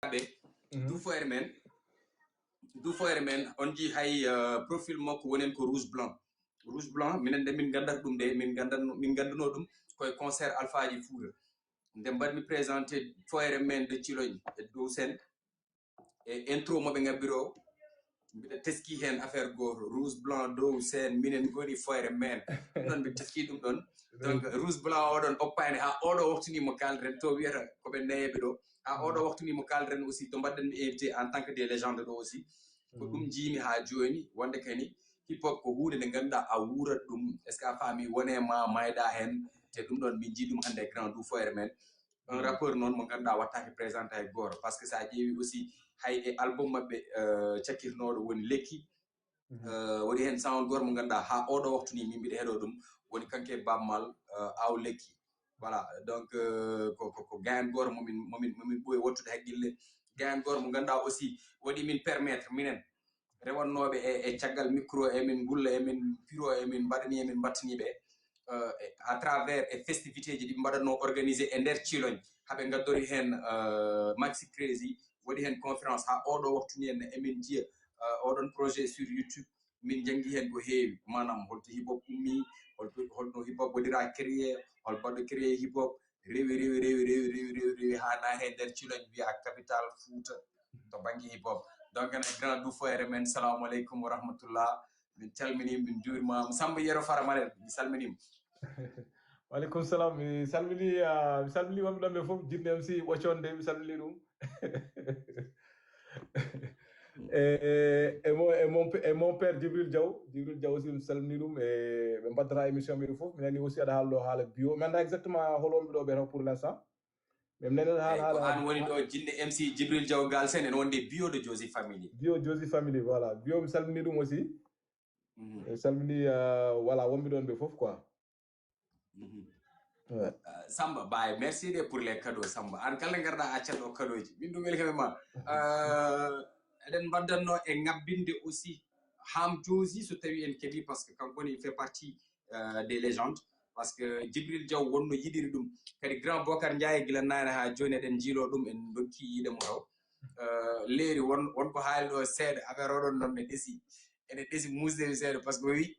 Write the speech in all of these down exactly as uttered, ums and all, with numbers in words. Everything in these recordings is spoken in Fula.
Ɓe, du foyer men, du foyer men, on jii hay, euh, profil makko wonen ko rouge blanc. Rouge blanc, minen de min gandata ɗum de, min gandan-, min ganduno ɗum koye concert Alpha ji Fouta. Nde mbaɗmi présenté foyer men de Ciloñ e dow scène, e intro mo ɓe ngabbiri o, mbiɗa teski hen affaire goto, rouge blanc dow scène, minen goni foyer men. Ɗum ɗon mbiɗa teski ɗum ɗon. Donc, rouge blanc oɗon oppani ha oɗo waktu ni mo kalden, to wiyata ko ɓe nayeɓe ɗo. Ha oɗo waktu ni mo kalden aussi, to mbaɗɗen mi invité en tant que des légendes ɗo aussi. Ko ɗum jiimi ha joni, wonde kani hip hop ko hunde nde ganduɗa a wuurat ɗum. Est-ce que a faami? Wone ma mayɗa hen, te ɗum ɗon min jii ɗum hande e grand du foyer men. Un rappeur noon mo ganduɗa wattaki présenté e goto, parce que sa ƴeewi aussi hay e album maɓɓe, euh, cakkirnoɗo woni Lekki, euh, waɗi hen sound goto mo ganduɗa ha oɗo waktu ni min mbiɗa heɗo ɗum, woni kanke Bab Mal, euh, Aw Lekki. Voilà, donc, euh, ko, ko, ko gayan goto momin, momin, momin ɓooyi wattude haqqille. Gayan goto mo ganduɗa aussi waɗi min permettre minen rewannooɓe e, e caggal micro, emin ngulla, emin piro, emin mbaɗani, emin mbattani ɓe, euh, e, à travers e festivité ji ɗi mbaɗatnoo organisé e nder Ciloñ, haɓe ngaddori heen, euh, Maxi Crazy, waɗi heen conférence. Haa oɗo waktu ni en emin njiya, euh, oɗon projet sur YouTube, min njanngi heen ko heewi, maanaam holto hip hop ummi, holto, holno hip hop waɗira créé, hol baɗɗo créé hip hop, rewi, rewi, rewi, rewi, rewi, rewi, rewi, haa naati e nder Ciloñ, wiya capital Fouta to bannge hip hop. Donc, enen grand du foyer men, salamu aleykum wa rahmatullah. Min calmini, min juurima. Samba Yero Faramare, mi salminima. Wa aleykum salam. Mi salmini, ah, mi salmini wonɓe ɗon ɓe fof. Jinne M C Ɓoconde, mi salmini ɗum. E, e, e mon, e mon, e mon père Djibril Diaw. Djibril Diaw aussi, mi salmini ɗum. E ɓe mbaddata émission ɓe fof. Mi nani aussi aɗa haala ɗo haala bio. Mi annda exactement hol wonɓe ɗo ɓe taw pour l'instant. Mais mi nani aɗa haala, eh, haala ko an woni ɗo jinne M C Djibril Diaw Galsen, en wonde bio de Josie Family. Bio Josie Family, voilà. Bio, mi salmini ɗum aussi. Mhm. E salmini, euh, voilà, wonɓe ɗon ɓe fof, quoi. Mhm. Ouais. Euh, Samba, Baye, merci de pour les cadeaux, Samba. An kala ngarɗa accan ɗo cadeau ji. Min ɗum welcome ma. Euh, eɗen mbaddannoo e ngabbinde aussi Ham Josie, so tawi en keɓi, parce que kanko ne, il fait partie, euh, des légendes. Parce que Djibril Diaw wonno yiɗiri ɗum. Kadi grand Bokar Ndiaye gila naane haa jooni eɗen njiiloo ɗum, en ndokki yiide mo taw. Euh, leeri won, won ko haali ɗo seeɗa, affaire oɗon noon ne ɗesi. Ene ɗesi muusde mi seeɗa, parce que o wi,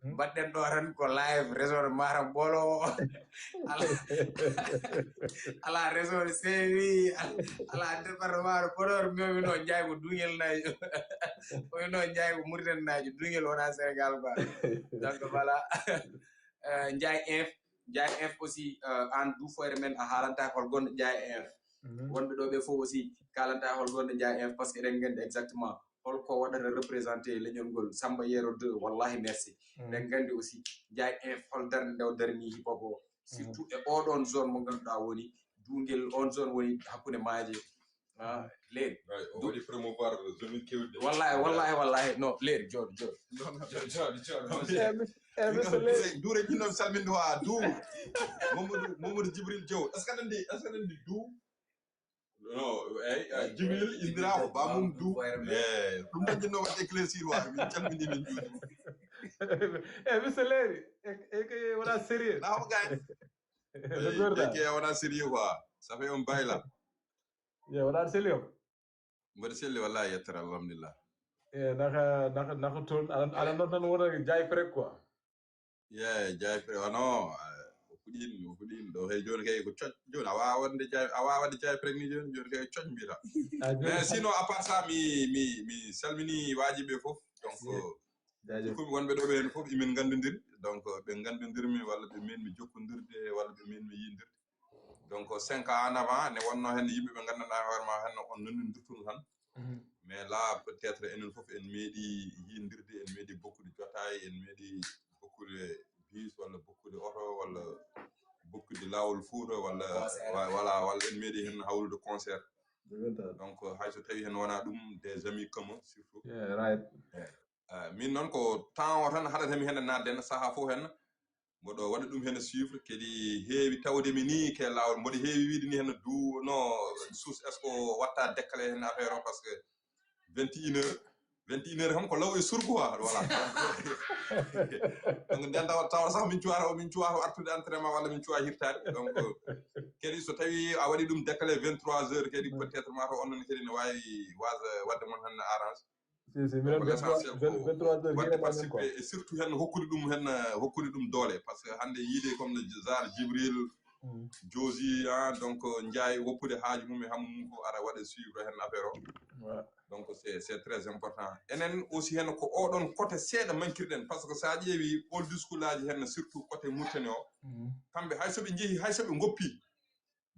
mhm, mbaɗɗen ɗo tan ko live, réseau de Matam Ɓoolo o. Ala, ala réseau de Saint-Louis, ala département de Podor, mais o wi noon Njaay ko Duŋel naajo. O wi noon Njaay ko Mauritanie naajo, Duŋel wona Sénégal quoi. Donc voilà. Euh, Njaay Inf, Njaay Inf aussi, euh, an du foyer men a haalanta hol gonɗo Njaay Inf. Mhm. Wonɓe ɗo ɓe fof aussi kalanta hol gonɗo Njaay Inf, parce que eɗen nganndi exactement holko waɗata représenté leñol ngol, Samba Yero deux, wallahi merci. Mm. Eɗen nganndi aussi Njaay Inf hol darnde nde o darni hip hop o, surtout e oɗon zone mo ngannduɗaa woni Duŋel, on zone woni hakkunde maaje. Ah, leeri. Ay, o waɗi promouvoir zone kewɗi. Wallahi, wallahi, wallahi. No, leeri, jooɗo, jooɗo. Non, non, jooɗo, jooɗo, jooɗo. Eh, mis-, eh, Mister Leeri. Duure jinno salminde wa, du. Mamadou, Mamadou Djibril Diaw. Est-ce que aɗa anndi, est-ce que aɗa anndi du? Non, eh, eh, Djibril, eh, indira ko Djibril bamum du. Foyer men. Eh, ɗum tan jinno waɗde éclaircir wa, min calmini, min juuti. Eh, Mister Leeri, e, e, ke wona sérieux. Nawa gay. Eh, no gorda. Eh, ke wona sérieux quoi. Ça fait un bail là. Ye, wona sérieux. Mboɗo selli, wallahi, yettere, alhamdulillah. E, naka, naka, naka toon, aɗa, aɗa noon tan wona Njaay Prek quoi. Ye, Njaay Prek, wano, eh, o fuɗiin, o fuɗiin ɗo, hey, jooni kay ko coc, jooni a waawa waɗde Njaay, a waawa waɗde Njaay Prek ni jooni, jooni kay coc mbiyata. Ah, jooni. Mais sinon, à part ça, mi, mi, mi salmini waajiɓe fof. Donc, merci. Jaajëf. Jikkuɓe wonɓe ɗo ɓe heen fof, emin nganndondiri. Donc, ɓe nganndondirmi walla ɓe meeɗmi jokkondirde, walla ɓe meeɗmi yiyondirde. Donc, cinq ans en avant, ne wonno heen yimɓe ɓe nganndanɗaa hoore ma heen on nanondirtuno tan. Mhm. Mais là, peut-être enen fof en meeɗi yiyondirde, en meeɗi bokkude jotaay, en meeɗi bokkude bus walla bokkude oto walla bokkude laawol Fuuta walla concert. Wa-, voilà, walla en meeɗi heen hawrude concert. Dëggantaan. Donc, hay so tawi heen wonaa ɗum, des amis communs surtout. Yeah, right. Eh, min noon ko temps o tan haɗata mi heen naatde heen sahaa fof heen. Mboɗo waɗa ɗum heen suivre, kadi heewi tawde mi ni ke laawol. Mboɗo heewi wiide ni heen du, no, source, est-ce que o watta décalé heen affaire o, parce que vingt et une heures, vingt et une heures kam ko law e surgu wa, voilà. Donc nden tawa tawa sax min cuwata min cuwata artude entraînement walla min cuwa hirtade. Donc kadi so tawi a waɗi ɗum décalé vingt-trois heures kadi, peut-être ma taw on non kadi ne wawi wasa wadde mon hen arrange. Si si minen. L'essentiel ko wadde participer et surtout hen hokkude ɗum hen hokkude ɗum doole, parce que hande yiide comme no Zar Jibril, Josi, donc Ndiaye woppude haaju mum e hammu mum ko ara waɗa suivre hen affaire o. Donc c'est c'est très important. Enen aussi hen ko oɗon côté seeɗa mankirɗen, parce que sa ƴeewi old school aji hen surtout côté Mauritanie o, kamɓe hay soɓe jeehi hay soɓe goppi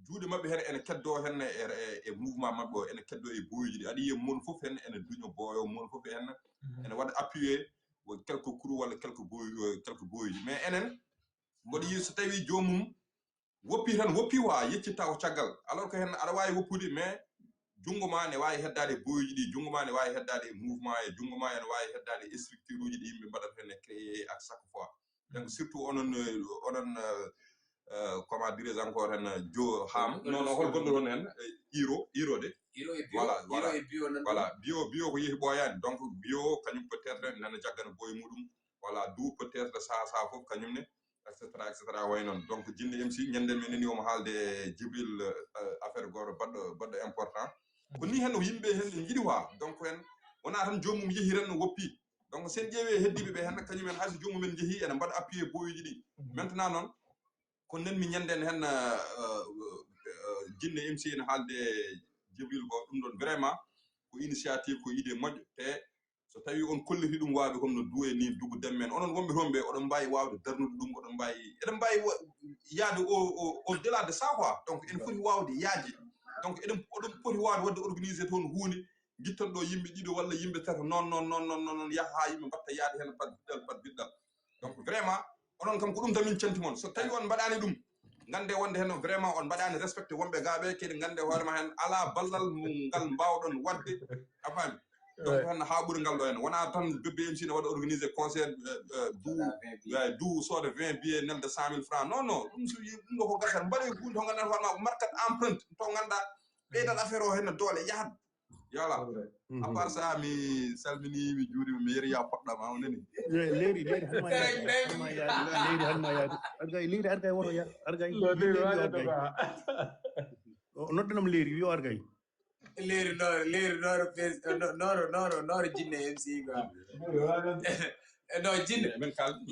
juuɗe maɓɓe hen ene keddo hen e, e, e mouvement maɓɓe o, ene keddo e boyuji ɗi aɗa yiya mon fof hen ene duño boyo mon fof hen ene waɗa appuyé quelques crew walla quelques boy quelques boyuji, mais enen mboɗo yiya so tawi joomum woppi tan woppi wa yeccitta ko caggal, alors que hen aɗa wawi woppude mais junngo ma ne wawi heddade e boyuji ɗi, junngo ma ne wawi heddade e mouvement e junngo ma ene wawi heddade e structure uji ɗi yimɓe mbaɗata hen e créé à chaque fois. Donc surtout onon onon comment dirais encore hen jo ham non non hol gonɗo toon hen iro iro de. Voilà voilà. Bio bio ko yehi ɓooyaani, donc bio kañum peut être nana jaggana boye muɗum. Voilà du peut être saha saha fof kañum ne, et cetera et cetera way noon. Donc jinne M C ñande men nani omo haalde e Jibril affaire goto baɗɗo baɗɗo important. Ko ni hen o yimɓe hen ɓe jiɗi wa donc hen wona tan joomum yehi tan no woppi. Donc sen ƴeewi heddiɓe ɓe hen kañum en hayso joomum en jeehi ene mbaɗa appuyé boyuji ɗi. Maintenant noon ko nen mi ñanden hen jinne M C ene haalde Jibril ko ɗum ɗon vraiment ko initiative ko idée moƴƴo te so tawi on kolliti ɗum wawde comme no duwe ni dugu demmen onon wonɓe toon ɓe oɗon mbawi wawde darnude ɗum oɗon mbawi eɗen mbawi yaade au delà de ça quoi. Donc ene foti wawde yaaje donc eɗen oɗon poti wawde wadde organisé toon hunde guitton ɗo yimɓe ɗiɗo walla yimɓe tato non non non non non yaha ha yimɓe mbatta yaade hen pat biɗɗal pat biɗɗal. Donc vraiment onon kam ko ɗum tan min canti mon so tawi on mbaɗani ɗum gande wonde hen vraiment on mbaɗani respecté wonɓe gaɓe kadi gande hoorema hen ala ballal ngal mbawɗon wadde a faami. Donc hen ha ɓuuri ngal ɗo hen wona tan bébé M C ne waɗa organisé concert du du sooda vingt billets nelde cent mille francs non non ɗum so ɗum ɗo ko gasat mbaɗe hunde to ganduɗa hoorema ko markat empreinte to ganduɗa ɓeydal affaire o hen doole yahat. Yala à part ça mi salmini mi juurima mi yeri ya poɗɗama o nani. Leeri leeri hanma yaade hanma yaade leeri hanma yaade argay leeri argay woto ya argay noddanam leeri yo argay. Leeri nooro leeri nooro pes nooro nooro nooro jinne M C quoi. No jinne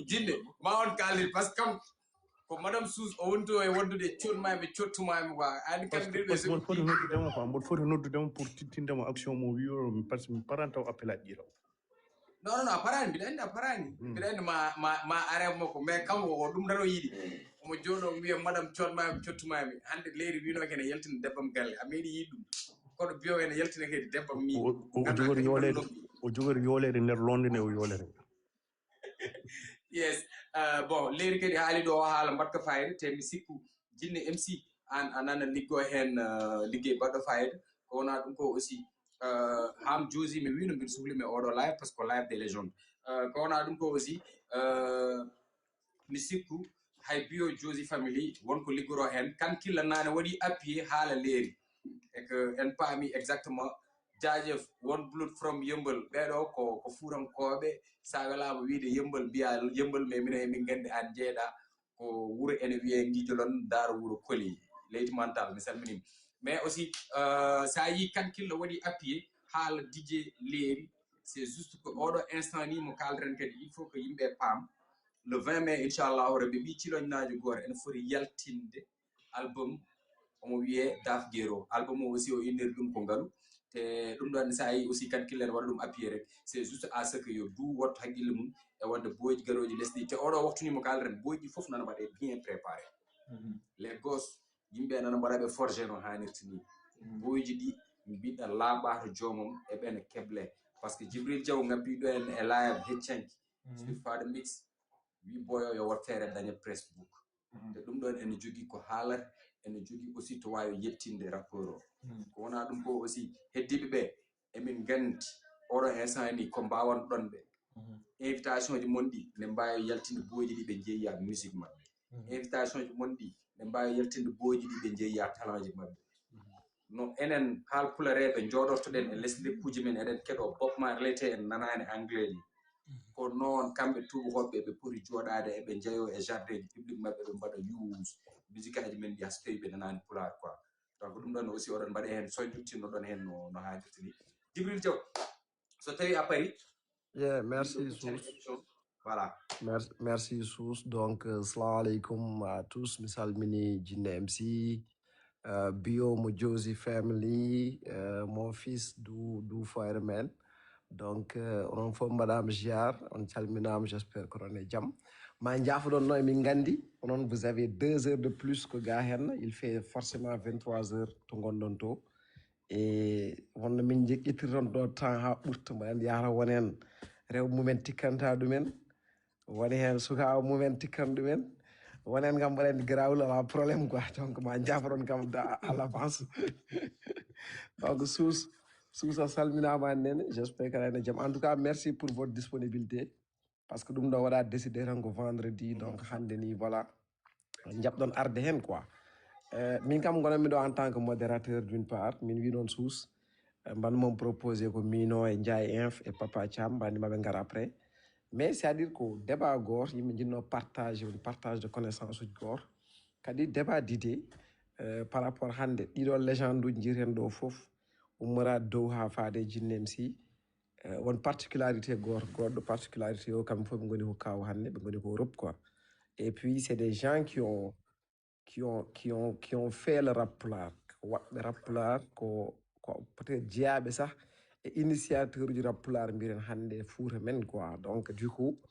jinne ma on kaldir parce que kam ko madame Suus o woni to e waddude coɗmayɓe cottuma e mo quoi. An kam ndir ɓe so mboɗo foti noddudema quoi mboɗo foti noddudema pour tittindema action mo wiyo mi parce que mi paran taw appel aji ɗi taw. Non non a parani mbiɗa andi a parani mbiɗa andi ma ma ma arema makko mais kam o ɗum tan o yiɗi. Omo jooɗo wiya madame coɗmaymi cottuma e mi hande leeri wino kene yaltina debbam galle a meeɗi yiɗ ɗum. Koɗo biyo ene yaltina kadi debbam mi o jogori yolede o jogori yolede nder londe nde o yolere. Yes. Bon leeri kadi haali ɗo o haala mbaɗka fayida te mi sikku jinne M C an a nana liggo heen liggey baɗɗo fayida ko wona ɗum ko aussi ham josi mi wino mbiɗa sukli mi oɗo live parce que ko live des légendes. Ko wona ɗum ko aussi mi sikku hay biyo josi family wonko liggoro heen kankilla nane waɗi appuyé haala leeri e que en paami exactement. Jaajëf won blood from yëmbal ɓeɗo ko ko fuurankoɓe sa welama wiide yëmbal mbiya yëmbal mais mino emin gandi an jeeɗa ko wuro ene wiye ngijolon daaro wuro koli leydi mental mi salminima. Mais aussi sa yi kankilla waɗi appuyé haala dj leeri c'est juste que oɗo instant ni mo kalren kadi il faut que yimɓe paam le vingt mai inchallahu rabbi ɓi ciloñnajo goto ene foti yaltinde album omo wiye daf gero album o aussi o inniri ɗum ko ngalu te ɗum ɗon sa yi aussi calculaire waɗa ɗum appuyé rek c'est juste à ce que yo du wattu haqqille mum e wonde boyji garoji lesɗi te oɗo waktu ni mo kalren boyji fof nana mbaɗe bien préparé. Les gos yimɓe nana mbaɗa ɓe forgé no hanirta ni boyji ɗi mbiɗa laaɓato joomum e ɓene keble parce que jibril diaw ngabbi ɗo en e live heccanki sur fada mix wi boyo yo wat feere daña presse book te ɗum ɗon ene jogii ko haalata ene jogii aussi to waawi yettinde rapport o ko wona ɗum ko aussi heddiiɓe ɓe emin nganndi oɗo instant ni ko mbawan ɗon ɓe invitation ji mon ɗi ne mbaawi yaltinde booji ɗi ɓe njeeya musique maɓɓe invitation ji mon ɗi ne mbaawi yaltinde booji ɗi ɓe njeeya talent ji maɓɓe no enen haalpulareeɓe njooɗortoɗen e les lekkuuji men, eɗen keɗoo Bob Marley te en nanaani anglais ni. Ko noon kamɓe tuubakooɓe ɓe poti jooɗaade eɓe njeyoo e jardinji public maɓɓe, ɓe mbaɗa use musicaaji men ɗi, hay so tawii ɓe nanaani pulaar quoi. Donc ɗum ɗoon aussi oɗon mbaɗa heen soñu, tinnoɗon heen no, no haajirta ni. Jibril Diaw, so tawii a parii, Yeah, merci ɗum Souse. Émission. Voilà. Merci, merci Souse. Donc, euh, salam alaikum à tous. Mi salmini Jinne M C, euh, Bio mo Josie family, euh, mon fils du du fireman. Donc, euh, onon fof mbaɗaama ziar, on calminaama, j'espère que oɗon e jam. Ma njaafoɗon no emin nganndi, onon vous avez deux heures de plus que ga heen, il fait forcément vingt-trois heures to ngonɗon to. E wonno min njeƴƴitirton ɗo temps haa ɓurta, mbaɗen yahata wonen rewɓe mumen tikkanta ɗumen, woni heen sukaaɓe mumen tikkan ɗumen, wonen kam mbaɗen grawle, alaa problème quoi. Donc ma njaafoɗon kam da à l'avance. Donc Souse, Souse a salminaama nene, j'espère que aɗa e jam. En tout cas, merci pour votre disponibilité. Parce que ɗum ɗo waɗa décidé tan ko vendredi, donc hannde ni voilà, jaɓɗon arde heen quoi. Euh, min kam ngonanmi ɗo en tant que modérateur d'une part, min wi noon Souse, euh, mbanmi on proposé ko mino e Ndiaye Inf e Papa Thiam, mbanmi maɓe ngar après. Mais c'est-à-dire ko débat goto, yimɓe jinno partage, un partage de connaissance uji goto. Kadi débat d'idée, euh, par rapport hannde ɗiɗo légende uji jiiten ɗo fof, ummora dow haa faade Jinne M C, euh, won particularité goto, goɗɗo particularité o, kamɓe fof ɓe ngoni ko kaw hannde, ɓe ngoni ko Europe quoi. Et puis c'est des gens qui ont, qui ont, qui ont, qui ont fait le rap pulaar. Ko waɗɓe rap pulaar, ko, ko peut-être jeyaaɓe sah e initiateur uji rap pulaar mbiɗen hannde Fuuta men quoi. Donc du coup,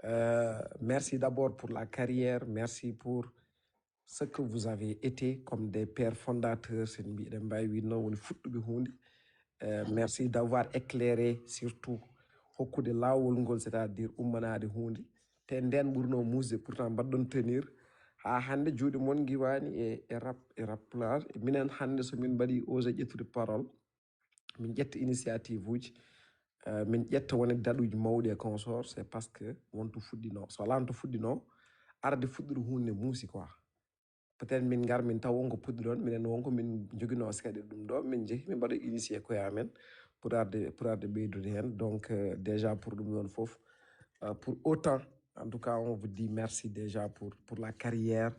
euh, merci d'abord pour la carrière, merci pour ce que vous avez été comme des pères fondateurs, sen mbiɗen mbawi winno woni fuɗɗuɓe hunde. Euh, merci d'avoir éclairé, surtout hokkude laawol ngol, c'est-à-dire ummanaade hunde. Te nden ɓurno muusde, pourtant mbaɗɗon tenir. Haa hannde juuɗe mon ngiwaani e, e rap, e rap pulaar. E minen hannde so min mbaɗi osé ƴettude parole, min ƴetta initiative uji, euh, min ƴetta wone daɗuji mawɗi e consort, c'est parce que won to fuɗɗino. So alaan to fuɗɗino, arde fuɗɗude hunde muusi quoi. Peut-être min ngar min taw wonko puɗɗiɗon, minen wonko min jogino seeɗa ɗum ɗo, min jehi min mbaɗa initié koye amen pour arde, pour arde ɓeydude heen. Donc euh, déjà pour ɗum ɗon fof, euh, pour autant, en tout cas on vous dit merci déjà pour, pour la carrière,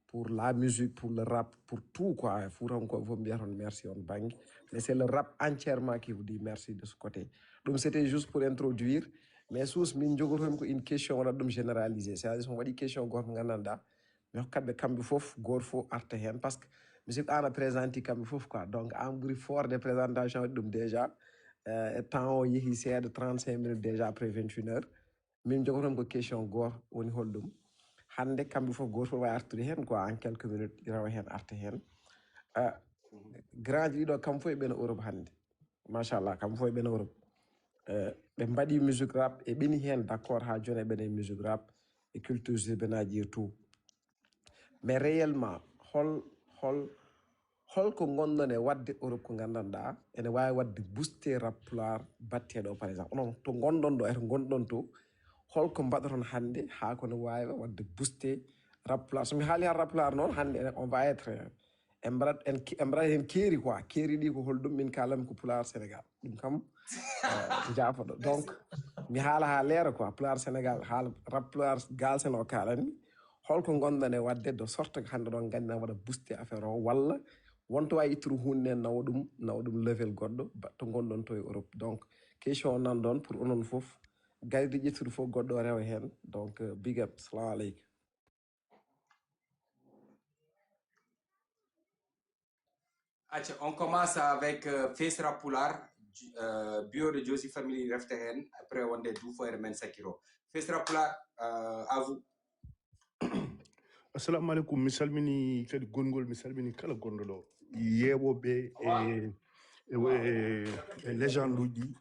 pour la musique, pour le rap, pour tout quoi. Fuutankooɓe fof mbiyata on merci on bannge. Mais c'est le rap entièrement qui vous dit merci de ce côté. Ɗum c'était juste pour introduire. Mais Souse, min jogotomi ko une question waɗa ɗum généralisé, c'est-à-dire so mi waɗi question goto mo nganndanɗa, mi hokkat ɓe kamɓe fof, goto fof arta heen, parce que musique an a présenté kamɓe fof quoi. Donc an ɓuri fort de présentation waɗi ɗum déjà. Euh, temps o yeehi seeɗa, trente-cinq minutes déjà après vingt et une heures. Min jogotomi ko question goto woni holɗum. Hannde kamɓe fof goto fof wawi artude heen quoi, en quelques minutes rewa heen arta heen. Euh, grand ji ɗiɗo kam fof e ɓen Europe hannde. Machallah, kam fof e ɓen Europe. Euh, ɓe mbaɗi musique rap, e ɓeni heen d'accord haa jooni e ɓen e musique rap e culture urbaine aji et tout. Mais réellement hol, hol, holko ngonɗon e waɗde Europe ko nganndanɗa ene wawi waɗde booster rap pulaar batteɗo par exemple, onon to ngonɗon ɗo, eto ngonɗon to, holko mbaɗoton hannde haa kono wawi waɗde booster rap pulaar? So mi haali haa rap pulaar noon hannde ene, on va être, euh, en mbaɗat en, en mbaɗat heen keeri quoi. Keeri ɗi ko holɗum? Min kalanmi ko pulaar Sénégal, ɗum kam euh, jaafoɗo. Donc mi haala haa leera quoi, pulaar Sénégal, haala rap pulaar Galsen o kalanmi. Holko ngonɗon e waɗde de sorte que hannde ɗon nganndi na waɗa booster affaire o, walla wonto wawi ittude hunde nawa ɗum, nawa ɗum level goɗɗo ba-, to ngonɗon to e Europe? Donc question o nan ɗon pour onon fof, gayde ƴettude fof goɗɗo o rewa heen. Donc euh, big up, salamu aleykum. Acca, on commence avec euh, Face Rap Pulaar, euh, bio de Josie Family refta heen, après wonde du foyre men sakiro. Face Rap Pulaar, euh, à vous. Assalamu aleykum, mi salmini kadi gonngol, mi salmini kala gonɗo ɗo, yeewoɓe e, e, e, e légende uji,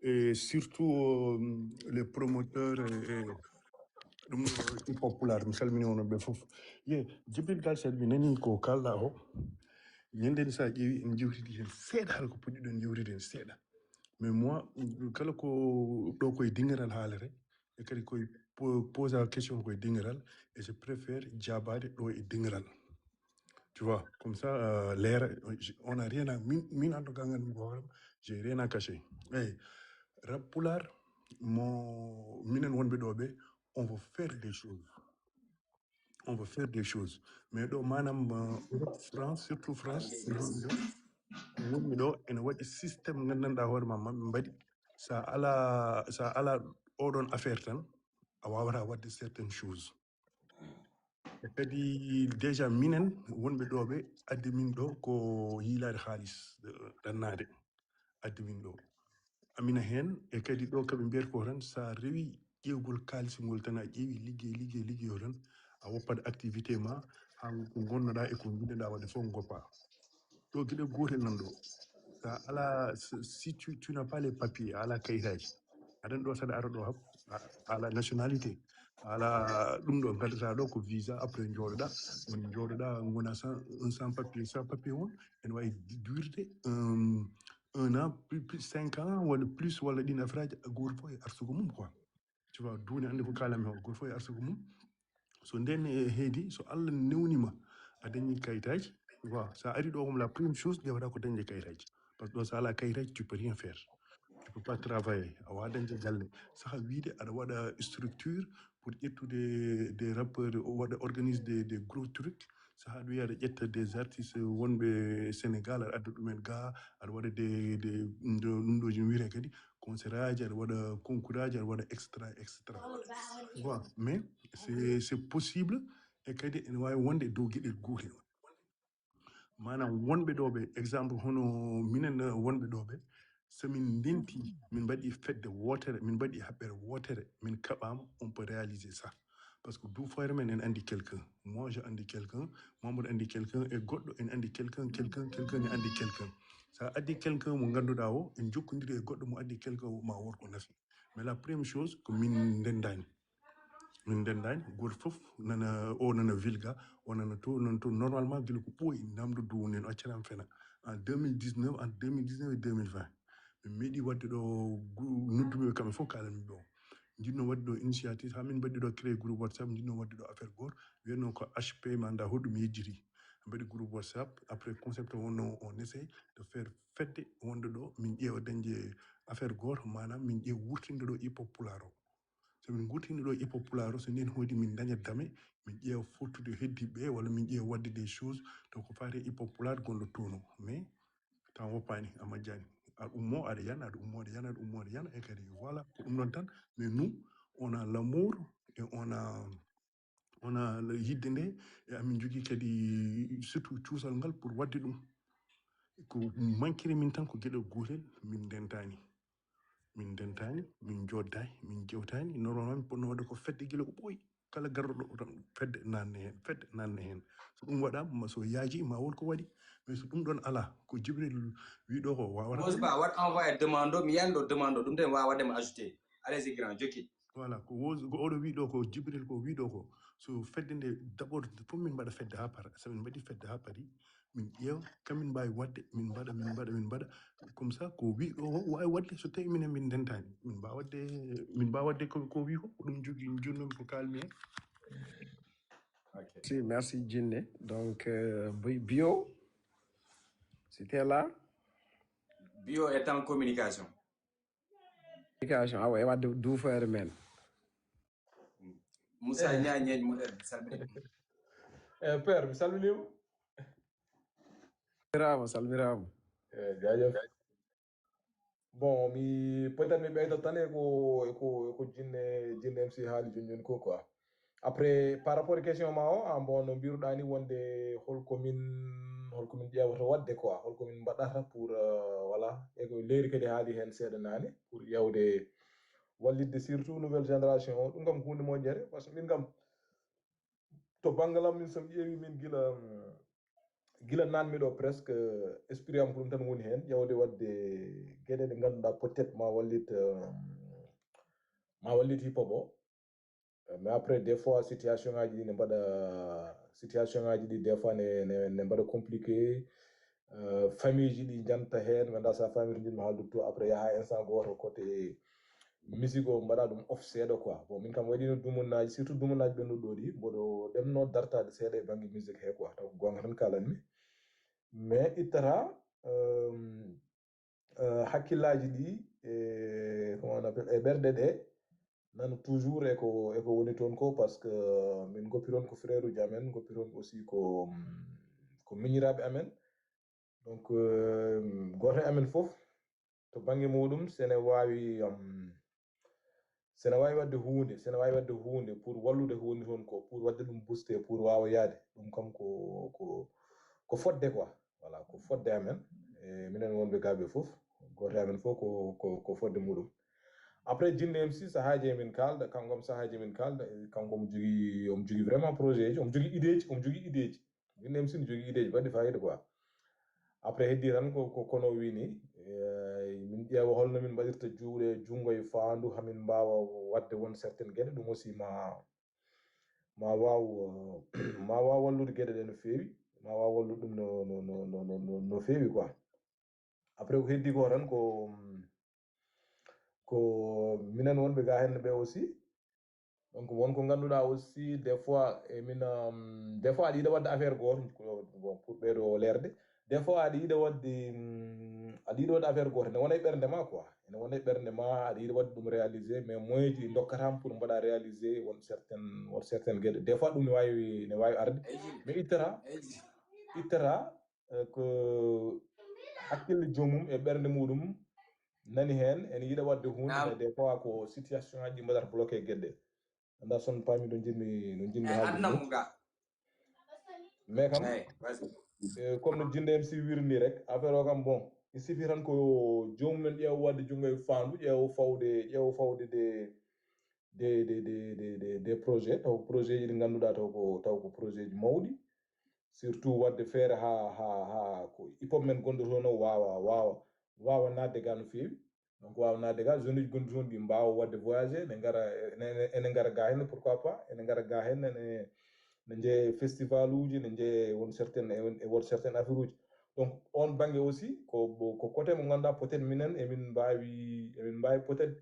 et surtout euh, les promoteurs e, e ɗum ɗo hip hop pulaar, mi salmini onon ɓe fof. Ye Jibril Galsen, mi nani ko kalɗa o, ñande ni sa ƴeewi en jewtidi heen seeɗa, hala ko puɗɗiɗon jewtide heen seeɗa. Mais moi kala ko ɗo koye dingiral haalete, e kadi koye po- posa question koye dingiral, et je préfère jaabaade ɗo e dingiral. Tu vois, comme ça, euh, leera, on n'a rien à, min, min en tout cas, j'ai rien à cacher. Hey, rap pulaar, mo minen wonɓe ɗo ɓe, on veut faire des choses. On veut faire des choses. Mais ɗo manam, euh, Europe, France, surtout France, wonmi ɗo ene waɗi système gandanɗa hoore ma maɓɓe mbaɗi, sa ala sa ala oɗon affaire tan, a wawata wadde certaines choses. E kadi déjà minen wonɓe ɗo ɓe addi min ɗo ko yiilaade haalis, eh, ɗannade addi min ɗo. Amina heen e kadi ɗo kaɓe mbiyata ko tan sa rewi ƴeewgol kaalisi ngol tan a ƴeewi liggey liggey liggey o tan a woppat activité ma ha ko gonnoɗa e ko jiɗɗoɗa wadde fof goppa. Ɗo geɗe gotel nan ɗo. Sa ala si tu, tu n'as pas les papiers, a ala kayitaji, aɗan ɗo saɗa ara ɗo hab a ala nationalité, a ala ɗum ɗo gaddata ɗo ko visa, après jooɗoɗa woni jooɗoɗa gona sans un sans papier. Sans papier on ene wawi duirde un an plus cinq ans walla plus walla ɗin affaire aji goto fof e arsugo mum quoi. Tu vois, duuni andi ko kalami o goto fof e arsugo mum. So nden heedi so allah newnima a dañi kayitaji, tu vois, sa ari ɗo kom la première chose ƴewata ko dañde kayitaji. Parce que ɗo sa ala kayitaji tu peux rien faire. Tu peux pas travailler, a wawa dañde galle. Saha wiide aɗa waɗa structure pour ƴettude des rappeurs, waɗa organise des, des gros trucs. Saha aɗa wiya aɗa ƴetta des artistes wonɓe Sénégal aɗa adda ɗumen ga, aɗa waɗa de de ɗum ɗo jim wiyete kadi concert aji, aɗa waɗa concours aji, aɗa waɗa extra extra. Bon, mais c'est c'est possible. E kadi ene wawi wonde dow geɗel gotel. Manam wonɓe ɗo ɓe exemple hono minen wonɓe ɗo ɓe, so min ndenti min mbaɗi fedde wotere, min mbaɗi haɓɓere wotere, min kaɓama, on peut réaliser ça. Parce que du foyre men en andi quelqu'un, moi je andi quelqu'un, Mamadou andi quelqu'un e goɗɗo en andi quelqu'un quelqu'un quelqu'un ne andi quelqu'un. Sa addi quelqu'un mo ganduɗa o en jokkodiri e goɗɗo mo addi quelqu'un o ma wor ko nafi. Mais la première chose ko min ndendani. Min ndendani goto fof nana o nana vilga, o nana to nana to normalement gila ko ɓooyi namdo duwunen o accaram fena. En deux mille dix-neuf, entre deux mille dix-neuf et deux mille vingt min meeɗi wadde ɗo noddumiɓe kamɓe fof kalanmi ɓe o. Jinno wadde ɗo initiative ha min mbaɗi ɗo créé groupe whatsapp jinno wadde ɗo affaire goto wiyatno ko hp manda hoɗum yejjiti. Mbaɗi groupe whatsapp après concept wonno on essaye de faire fedde wonde ɗo min ƴeewa dañde affaire goto manam min ƴeewa wurtinde ɗo hip hop pulaar o. So min gurtini ɗo hip hop pulaar o so nden hoodi min daña dame min ƴeewa fottude heddiɓe walla min ƴeewa wadde des choses taw ko faati hip hop pulaar gonɗo tono mais tan woppani a majjani. Aɗa ummo aɗa yana aɗa ummo aɗa yana aɗa ummo aɗa yana e kadi voilà ko ɗum ɗon tan. Mais nous on a l'amour et on a on a yidde nde e amin jogui kadi surtout cuusal ngal pour wadde ɗum. Ko manquiri min tan ko gueɗel gotel min ndentani. Min ndentani min joddani min jewtani normalement min ponno wadde ko fedde guila ko ɓooyi. Kala garɗo ɗo tan fedde nanne hen fedde nanne hen. So ɗum waɗama so yaaji ma won ko waɗi. Mais so ɗum ɗon ala ko jibril wiɗo ko wawata. Mosba waɗ envoyé demande o mi yiyani ɗo demande o ɗum tan wawa waɗde mo ajouté. Allez y grand jokki. Voilà ko wo ko oɗo wiɗo ko jibril ko wiɗo ko so fedde nde d'abord fof min mbaɗa fedde ha para so min mbaɗi fedde ha paari min ƴeewa kamin mbawi wadde min mbaɗa min mbaɗa min mbaɗa. Comme ça ko wiɗo o wawi wadde so tawi minen min ndentani min mbawa wadde min mbawa wadde ko ko wi ko ko ɗum jogui jonnomi ko kalmi hen. Ok. Si merci jinne donc euh, bio c'était là. Bio est en communication. Communication awa e wadde duufere men. Moussa ñañeñ mo ɗen salmini. Eh, père mi salminima. Salmirama salmirama. Eh, jaajëf. Bon mi peut-être mi ɓeydat tan e ko e ko e ko jinne jinne mc haali joni joni ko quoi. Après par rapport e question ma o a bon no mbiruɗa ni wonde holko min holko min ƴewata wadde quoi holko min mbaɗata pour euh, voilà e ko leydi kadi haali hen seeɗa nane pour ƴewde wallitde surtout nouvelle génération o ɗum kam hunde moƴƴere par ce que min kam to banngalam min somi ƴeewi min gila gila nanmi ɗo presque esprit am ko ɗum tan woni heen ƴewde waɗde geɗe ɗe ngannduɗaa peut être ma wallit ma wallit hip hop o. Mais après des fois situation ngaji ɗi ne mbaɗa situation ngaji ɗi des fois ne ne ne mbaɗa compliqué. Famille ji ɗi janta heen mi annda sa famille to jiɗmi haaldude tout après yaha instant goto côté musique o mbaɗa ɗum off seeɗa quoi. Bon, min kam waɗino dumunnaaji, surtout dumunnaaji ɓennuɗo ɗi, mboɗo ɗemno dartaade seeɗa e bannge musique he quoi, taw ko goonga tan kalanmi. Mais ittata, euh, euh, hakkillaaji ɗi, e, comment on appelle, e ɓerɗe ɗe, nana toujours e ko, e ko woni toon ko, parce que min goppi toon ko frère uji amen, goppi toon aussi ko, ko miñiraaɓe amen. Donc, euh, gooto e amen fof, to bannge muɗum, sene waawi, um, sene waawi waɗde huunde, sene waawi waɗde huunde pour wallude huunde toon ko, pour waɗde ɗum booster, pour waawa yaade. Ɗum kam ko, ko, ko fodde quoi. Voilà, ko fodde amen. E minen wonɓe gaaɓe fof, gooto e amen fof ko, ko, ko fodde muɗum. Après, Jinde M C, sahaaji emin kaalda, kanko kam sahaaji emin kaalda, e kanko omo jogii, omo jogii vraiment projet ji, omo jogii idée ji, omo jogii idée ji. Jinde M C ne jogii idée ji baɗɗi fayida quoi. Après, heddi tan ko, ko kono o wii ni, eh, min ƴeewa holno min mbaɗirta juuɗe, junngo e faandu, hamin mbaawa waɗde won certaines geɗe, ɗum aussi ma, ma waaw, eh, ma waaw wallude geɗe ɗe no feewi, ma waaw wallude ɗum no, no, no, no, no, no, no feewi quoi. Après, ko heddi ko tan ko, ko minen wonɓe ga henne ɓe aussi. Donc, won ko ngannduɗaa aussi, des fois, e min, um, des fois aɗa yiɗa waɗde affaire gooto, ko, bon, pour ɓeydo leerde. Des fois aɗa yiɗa waɗde, um, aɗa yiɗa waɗde affaire gooto, ene wona e ɓernde ma quoi. Ene wona e ɓernde ma, aɗa yiɗa waɗde ɗum réaliser, mais moyen ji ɗi ndokkata pour mbaɗa réaliser won certaines, won certaines geɗe. Des fois ɗum ne waawi, ne waawi arde. Mais ittata, ittata, eh, ko hakkille joomum e ɓernde muɗum nani heen, ene yiɗa waɗde huunde, mais des fois ko situation aji ɗi mbaɗata bloqué geɗe. Annda son paami ɗo njimmi, ɗo njimmi haalde ɗum. Mais kam, eh, comme no Jinde M C wiri ni rek, affaire o kam, bon, il suffit tan ko joomum en ƴeewa waɗde junngo e faandu, ƴeewa fawde, ƴeewa fawde de, de, de, de, de, de, de projet, taw projet ji ɗi ngannduɗaa taw ko, taw ko projet ji mawɗi. Surtout waɗde feere haa, haa, haa ko hip hop men gonɗo toon o waawa, waawa, waawa naatde ga no feewi. Donc, waawa naatde ga, jeune uji gonɗi toon ɗi mbaawa waɗde voyagé, ene ngara, ene, ene, ene ngara ga henne, pourquoi pas, ene ngara ga henne, ene, ene njeye festival uji, ene njeye won certaines, e won, e won certaines affaire uji. Donc, on bannge aussi, ko, ko côté mo ngannduɗaa peut-être minen emin mbaawi, emin mbaawi peut-être,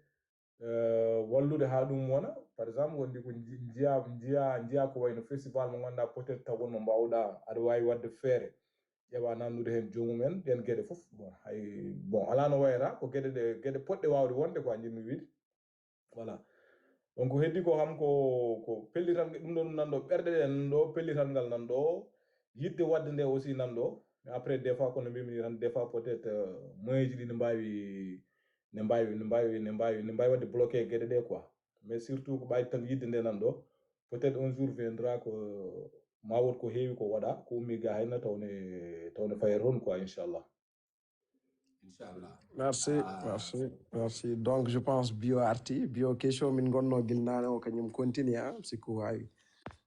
eh, wallude haa ɗum wona, par exemple, wonde ko nji-, njiya, njiya, njiya ko wayno festival mo ngannduɗaa peut-être taw won mo mbaawɗaa, aɗa waawi waɗde feere, ƴeewa nannude heen joomum en, ɗeen geɗe fof. Bon, hay, bon, alaa no wayata, ko geɗe ɗe, geɗe poɗɗe waawde wonde quoi, njiɗmi wiide. Voilà. Donc, heddi ko kam ko, ko pellital, ɗum ɗon nan ɗo, ɓerɗe ɗen nan ɗo, pellital ngal nan ɗo, yiɗde waɗde nde aussi nan ɗo. Mais après, des fois, kono mbimi ni tan, des fois, peut-être, euh, moyen ji ɗi ne mbaawi, ne mbaawi, ne mbaawi, ne mbaawi, ne mbaawi waɗde bloqué geɗe ɗe quoi. Mais surtout ko ɓayti tan yiɗde nde nan ɗo. Peut-être un jour viendra ko ma wood ko heewi ko waɗa, ko ummi ga hayna tawne, tawne fayata toon quoi, inchallah. Inchallah. Merci, ah, merci, merci. Donc, je pense bio arti, bio question min gonno gilnano o kanyum continue, hein, c'est quoi?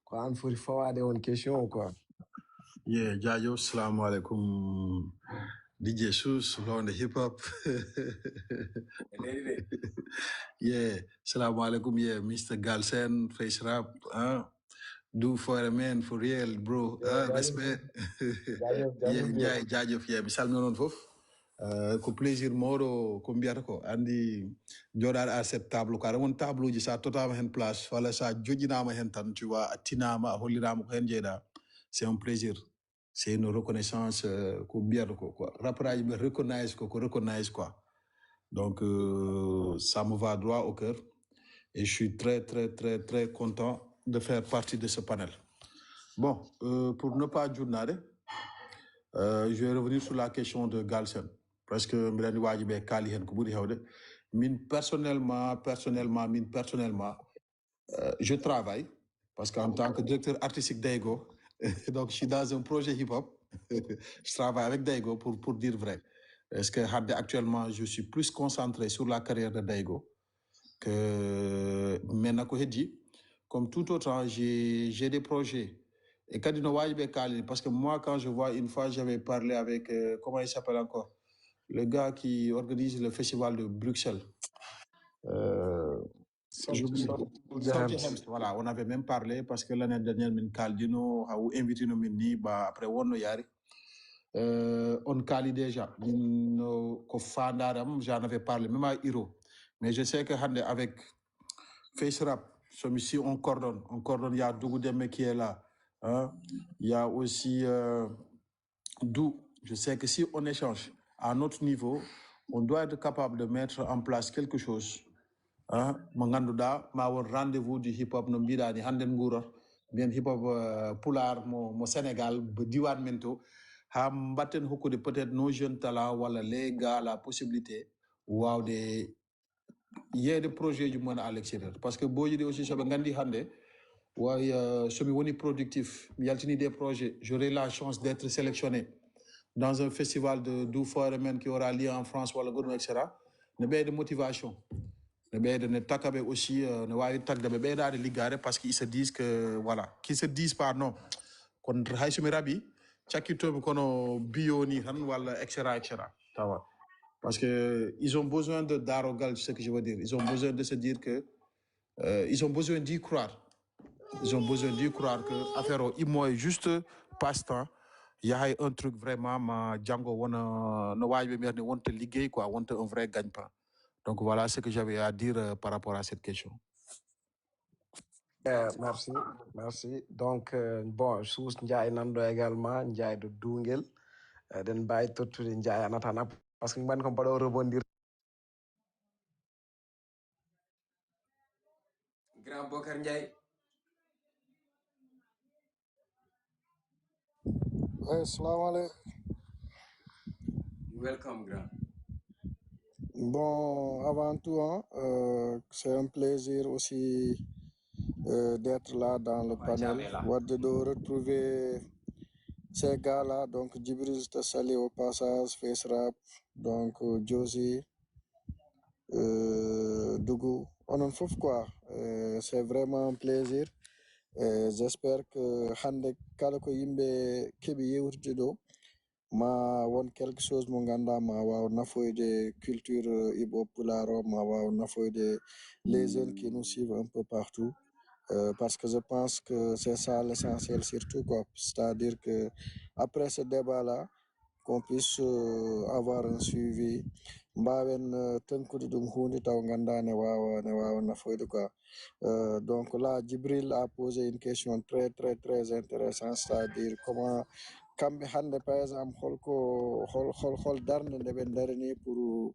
Ko an foti fawade on question quoi. Yeah, jaajëf, salamu alaikum. D J Sus, Londe Hip Hop. Yeah, salamu alaikum, yeah, Mister Galsen, Face Rap, hein. Do for a man, for real, bro. Yeah, ah, respect. Jaajëf, jaajëf, yeah, jaajëf, yeah, mi salmino non fof. Uh, ko plaisir mawɗo ko mbiyata ko andi joɗaɗo à cette table quoi, won table uji sa totama hen place walla sa joƴinama hen tan, tu vois, a tinama, a hollirama ko hen jeyɗa. C'est un plaisir. C'est une reconnaissance, euh, ko mbiyata ko quoi, rapport aji ɓe recognize ko, ko recognize quoi. Donc, euh, ça me va droit au cœur et je suis très, très, très, très content de faire partie de ce panel. Bon, euh, pour ne pas journal, euh, je vais revenir sur la question de Galsen. Parce que mbiɗa andi waji ɓe kaali hen ko ɓuri hewde. Min personnellement, personnellement, min personnellement, euh, je travaille parce qu'en tant que directeur artistique Daigo, donc je suis dans un projet hip-hop, je travaille avec Daigo pour, pour dire vrai. Parce que actuellement, je suis plus concentré sur la carrière de Daigo que maintenant que Hedji. Comme tout autant, j'ai, j'ai des projets. Et kadi no waji ɓe kaali, parce que moi, quand je vois, une fois, j'avais parlé avec, euh, comment il s'appelle encore, le gars qui organise le festival de Bruxelles. Euh, Voilà, on avait même parlé parce que l'année dernière, min kaldino, hawu invitino min ni, bah, après, on no yari. Euh, on kali déjà, min, euh, ko fandaram, j'en avais parlé, même à Hiro. Mais je sais que hande avec Face Rap, celui-ci, on coordonne. On coordonne, il y a Dougou Deme qui est là. Hein. Il y a aussi euh, Dou. Je sais que si on échange à notre niveau, on doit être capable de mettre en place quelque chose. Hein. Mo ganduɗa ma won rendez-vous du hip-hop no mbiɗani hande nguuror. Mbiyen hip-hop euh, pulaar mo, mo Sénégal, ba diwan men to. Ha mbatten hokkude peut-être nos jeunes talents wala les gars la possibilité wawde yeeyde projet ji mum à l'extérieur. Parce que booji ɗi aussi soɓe gandi hande, way euh, somi woni productif, mi yaltini des projets, j'aurai la chance d'être sélectionné dans un festival de Doux Foreman qui aura lieu en France wala goɗɗum, et cetera. Ne ɓeyda motivation, ne ɓeyda, ne taka ɓe aussi euh, ne wawi tagde ɓe ɓeydade liggade parce qu'ils se disent que voilà, qu'ils se disent pas non, kono hay somi raɓi cakkittomi kono biyo ni tan wala, et cetera, et cetera. Tawa parce que ils ont besoin de darogal, ce que je veux dire, ils ont besoin de se dire que euh, ils ont besoin d'y croire. Ils ont besoin d'y croire que affaire o immo e juste passe-temps, yahay un truc vraiment ma janngo wona no wawi ɓe mbiyata ni wonta liggey quoi, wonta un vrai gagne-pain. Donc voilà ce que j'avais à dire euh, par rapport à cette question. Eh, merci, merci. Donc euh, bon, Suus Njaay nanɗo également, Njaay ɗo Duungel. Eɗen mbawi tottude Njaay en attendant, parce que mbaɗi ko mbaɗo rebondir. Grand Bokar Ndiaye. Hey, salam alaikum. Welcome, grand. Bon, avant tout, hein, euh, c'est un plaisir aussi euh, d'être là dans le panel. What de retrouver ces gars-là, donc Djibril, je te salue au passage, Face Rap, donc euh, Josie, euh, Dougou, onon fof quoi. Euh, c'est vraiment un plaisir. Euh, j'espère que hande kala ko yimɓe keɓi yewtude ɗo ma won quelque chose mo ganduɗa ma waw nafoyde culture hip-hop pulaar o, ma waw nafoyde les jeunes qui nous suivent un peu partout. Euh, parce que je pense que c'est ça l'essentiel surtout quoi, c'est-à-dire que après ce débat là qu'on puisse euh, avoir un suivi, mbawen euh, tenkude ɗum hunde taw ganduɗa ne wawa ne wawa nafoyde quoi. Euh, donc là Djibril a posé une question très très très intéressante, c'est-à-dire comment kamɓe hande par exemple holko hol hol hol darde nde ɓe darini pour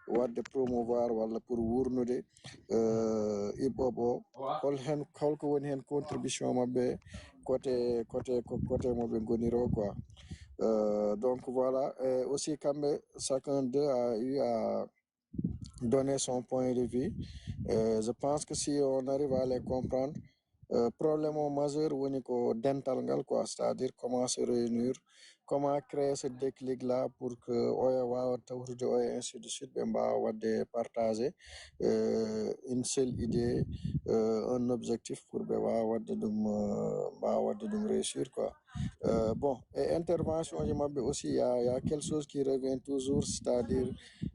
wadde promouvoir walla pour wurnude euh, hip-hop o, hol hen holko woni hen contribution mabɓe côté côté côté mo ɓe goniro quoi. Euh, donc voilà, et aussi kamɓe chacun d'eux a eu à donner son point de vue. Euh, je pense que si on arrive à les comprendre, euh, problème o majeur woni ko dental ngal quoi, c'est-à-dire comment se réunir, comment créer ce déclic là pour que oya wawa tawtude oya ainsi de suite, ɓe mbawa wadde partager euh, une seule idée, euh, un objectif pour ɓe wawa wadde ɗum euh, mbawa wadde ɗum réussir quoi. Euh, bon, et intervention ji mabɓe aussi il y a, il y a quelque chose qui revient toujours, c'est-à-dire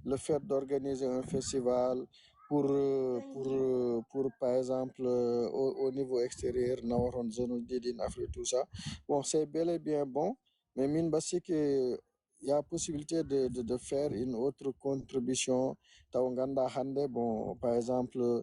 le fait d'organiser un festival pour euh, pour euh, pour par exemple euh, au, au niveau extérieur nawa toon zone uji ɗiɗi en Afrique, tout ça. Bon, c'est bel et bien bon, mais min mba sikki il y a possibilité de, de, de faire une autre contribution taw ganduɗa hande bon par exemple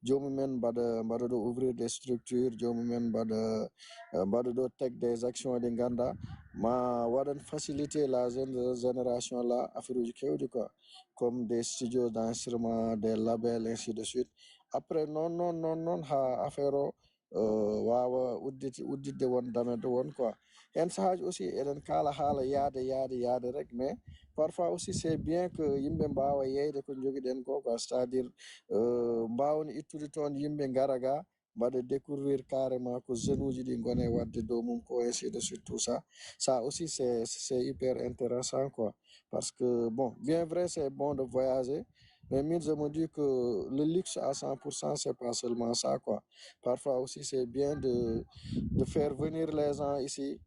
jomumen mbaɗa mbaɗa ɗo ouvrir des structures, jomumen mbaɗa euh, mbaɗa ɗo teg des actions ɗi ganduɗa ma waɗan faciliter la jeune génération là affaire uji kewɗi quoi, comme des studios d'enregistrement, des labels, ainsi de suite. Après non non non non ha affaire o euh, wawa uddit udditde won dameɗo won quoi. Hen sahaji aussi eɗen kaala haala yaade yaade yaade rek, mais parfois aussi c'est bien que yimɓe mbawa yeyde ko joguiɗen ko quoi, c'est-à-dire euh, mbawni ittude toon yimɓe gara ga mbaɗa découvrir carrément ko jeunes uji ɗi gone wadde dow mum ko, ainsi de suite, tout ça. Ça aussi c'est c'est hyper intéressant quoi, parce que bon bien vrai c'est bon de voyager, mais min je me dis que le luxe à cent pour cent c'est pas seulement ça quoi. Parfois aussi c'est bien de de faire venir les gens ici,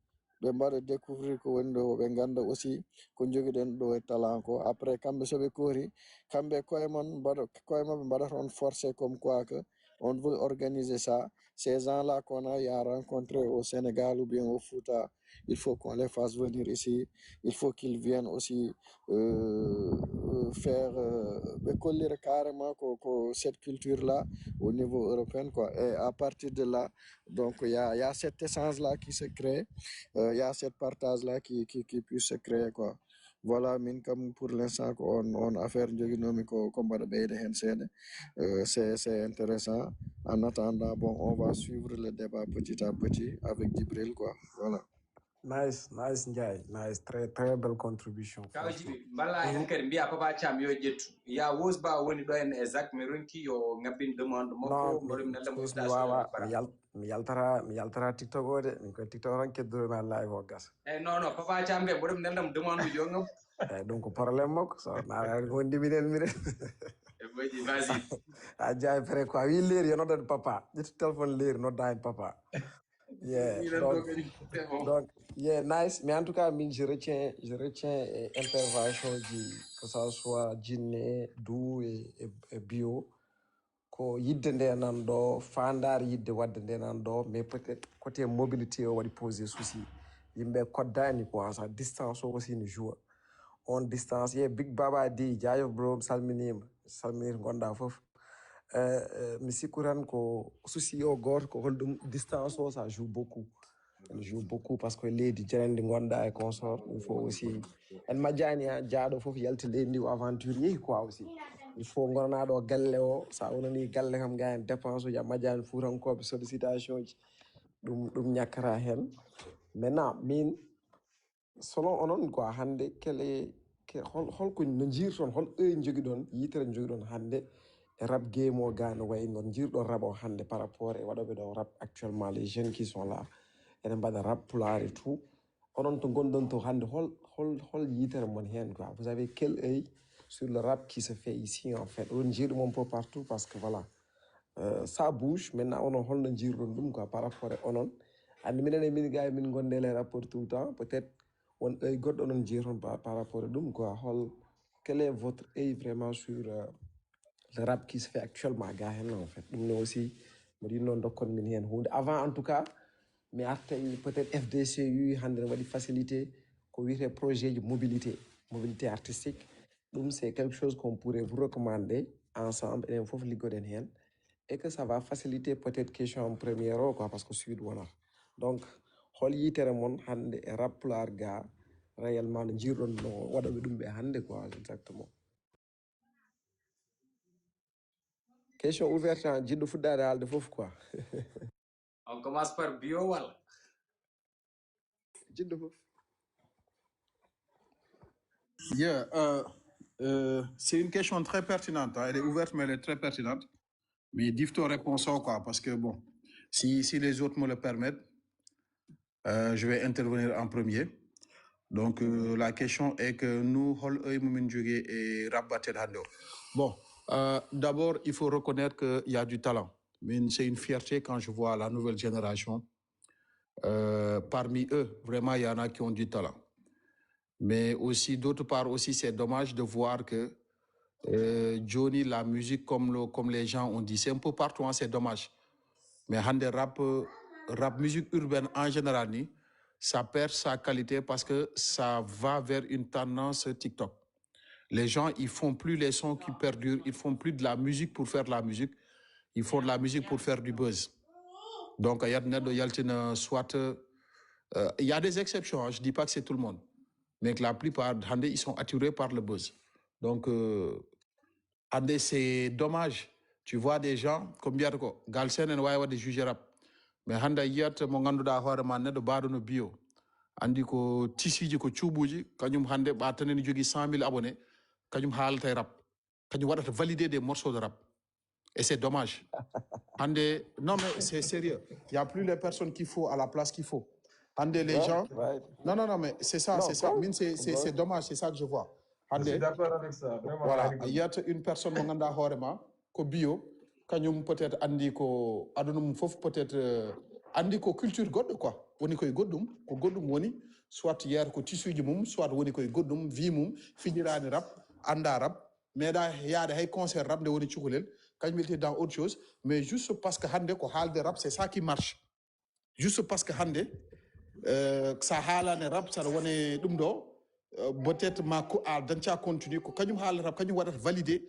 ɓe mbaɗa découvrir ko woni ɗo, ɓe ganda aussi ko joguiɗen ɗo e talent ko. Après kamɓe soɓe koori kamɓe koye mon mbaɗa koye mabɓe mbaɗata on forcé comme quoi que on veut organiser ça. Ces gens là qu'on a eu à rencontrer au Sénégal ou bien au Fouta, il faut qu'on les fasse venir ici, il faut qu'ils viennent aussi euh, euh, faire, euh, ɓe kollira carrément ko, ko cette culture-là au niveau européen, quoi. Et à partir de là, donc, il y a, il y a cet échange-là qui se crée, euh, il y a cette partage-là qui, qui, qui puisse se créer, quoi. Voilà, min kam, pour l'instant, ko on, on affaire joginoomi ko, ko mbaɗa ɓeyda heen seeɗa. Euh, c'est, c'est intéressant. En attendant, bon, on va suivre le débat petit à petit avec Djibril, quoi. Voilà. Nice, nice, Ndiaye. Nice, très, très belle contribution. Kaw Jibi, mballa hen kadi mbiya Papa Thiam yo ƴettu. Ya Wosba woni ɗo en e Zak, mi ronki yo ngabbin demande makko, Non, mboɗo mi nelda mo mi station wawa, para. mi yal-, mi yaltara, mi yaltara TikTok o de, min koye TikTok tan kedduromi Allah live o gasa. Eh, non, non, Papa Thiam kay, mboɗo mi nelda mo demande uji o ngam. Eh, ɗum ko problème makko, so na wondimi nen miɗen. E moƴƴi, vas-y. A jaay pré quoi, wi leeri yo noddan papa, ƴettu téléphone leeri nodda hen papa. Yeah, Miɗen ɗo donc, kadi, c'est bon. donc, yeah, nice. Mais en tout cas, min, je retiens, je retiens eh, intervention ji, que ça soit Jinne, Dou et, et, et Bio. Ko yidde nde nan ɗo, faandaare yidde wadde nde nan ɗo, mais peut-être côté mobilité o waɗi posé souci. Yimɓe koddani quoi, sa distance o aussi ne joue. On distance, ye Big Baba di, jaajëf bro, mi salminima, salminir gonɗa fof. Eh, eh, mi sikku tan ko souci o goto, ko holɗum distance o, ça joue beaucoup. Elle joue beaucoup parce que leydi janandi gonɗa e consort, il faut aussi en majjani ha jaaɗo fof yalti leydi ndi o aventure yehi quoi aussi. Il faut gonanaɗo galle o, sa wonani galle kam ga en dépense uji a majjani fuutankoɓe sollicitation ji. Ɗum, ɗum ñakkata hen. Maintenant, min, selon onon quoi, hande kele, ke, hol, hol ko no jiirton, hol œil jogiɗon, yitere jogiɗon hande e rap game o ga no wayi non jiirɗon rap o hande par rapport e waɗoɓe ɗo rap actuellement, les jeunes qui sont là, ene mbaɗa rap pulaar et tout. Onon to gonɗon to hande, hol, hol, hol yitere mon hen quoi? Vous avez quel œil sur le rap qui se fait ici en fait? On jiiɗum un peu partout parce que voilà, euh, ça bouge. Maintenant, onon holno jiirɗon ɗum quoi par rapport e onon? Andi minen e min gars, min gonde les rappeurs tout le temps. Peut-être on œil goɗɗo onon jiirton par, par rapport e ɗum quoi. Hol, quel est votre œil vraiment sur euh, le rap qui se fait actuellement ga hen en fait? Ɗum ne aussi mboɗo yinno dokkon min hen hunde avant en tout cas. Mi artay peut-être F D C U hande ne waɗi facilité ko wiyete projet ji mobilité, mobilité artistique. Ɗum c'est quelque chose qu'on pourrait vous recommander ensemble, enen fof liggoɗen hen, et que ça va faciliter peut-être question première o quoi, parce que suite wona. Donc hol yitere mon hande e rap pulaar ga, réellement no jiirɗon no waɗoɓe ɗum ɓe hande quoi? Exactement. Question ouverte, hein, jiɗɗo fuɗɗade haalde fof quoi. On commence par Bio wala? Jiɗɗo fof. Yeah, euh, euh, c'est une question très pertinente, hein. Elle est ouverte, mais elle est très pertinente. Mais difto réponse quoi, parce que bon, si, si les autres me le permettent, euh, je vais intervenir en premier. Donc euh, la question est que nous, hol œil mo min jogui e rap batteɗo hande o? Bon, euh, d'abord il faut reconnaître qu'il y a du talent. Mais c'est une fierté quand je vois la nouvelle génération. Euh, parmi eux, vraiment, il y en a qui ont du talent. Mais aussi, d'autre part aussi, c'est dommage de voir que euh, Johnny, la musique, comme, le, comme les gens ont dit, c'est un peu partout, hein, c'est dommage. Mais hande rap, euh, rap musique urbaine en général, ni, ça perd sa qualité parce que ça va vers une tendance TikTok. Les gens, ils font plus les sons qui perdurent, ils font plus de la musique pour faire de la musique, ils font de la musique pour faire du buzz. Donc, il y a neɗɗo yaltina soit, euh, il y a des exceptions, hein, je dis pas que c'est tout le monde, mais que la plupart, hande, ils sont attirés par le buzz. Donc, euh, hande, c'est dommage. Tu vois des gens, comme mbiyata ko, Galsen ene wawi wadde juge rap. Mais hande a yiyat mo ganduɗa hoore ma neɗɗo baɗo no Bio. Andi ko tisiji, ko cuuɓuji, kañum hande ɓa tan ene jogui cent mille abonnés, kañum haalata e rap. Kañum waɗata valider des morceaux de rap. Et c'est dommage. Hande, non mais c'est sérieux. Il y a plus les personnes qu'il faut à la place qu'il faut. Hande les gens. Non, non, non, mais c'est ça, c'est ça. Min, c'est dommage, c'est ça que je vois. Je suis d'accord avec ça. Vraiment, voilà. A yiyat une personne mo ganduɗa hoore ma ko Bio, kañum peut-être andi ko aduna mum fof peut-être euh, andi ko culture goɗɗo quoi. Woni koye goɗɗum, ko goɗɗum woni, soit yeeyata ko tissuji mum, soit woni koye goɗɗum, vie mum, fijirani rap, anda rap, meeɗa yaade hay concert rap nde woni cukalel, kañum welti dans autre chose, mais juste parce que hande ko haalde rap, c'est ça qui marche. Juste parce que hande euh, sa haalani rap, saɗa wone ɗum ɗo, Euh, peut-être ma ko a dañca continue ko kañum haalata, kañum waɗata valider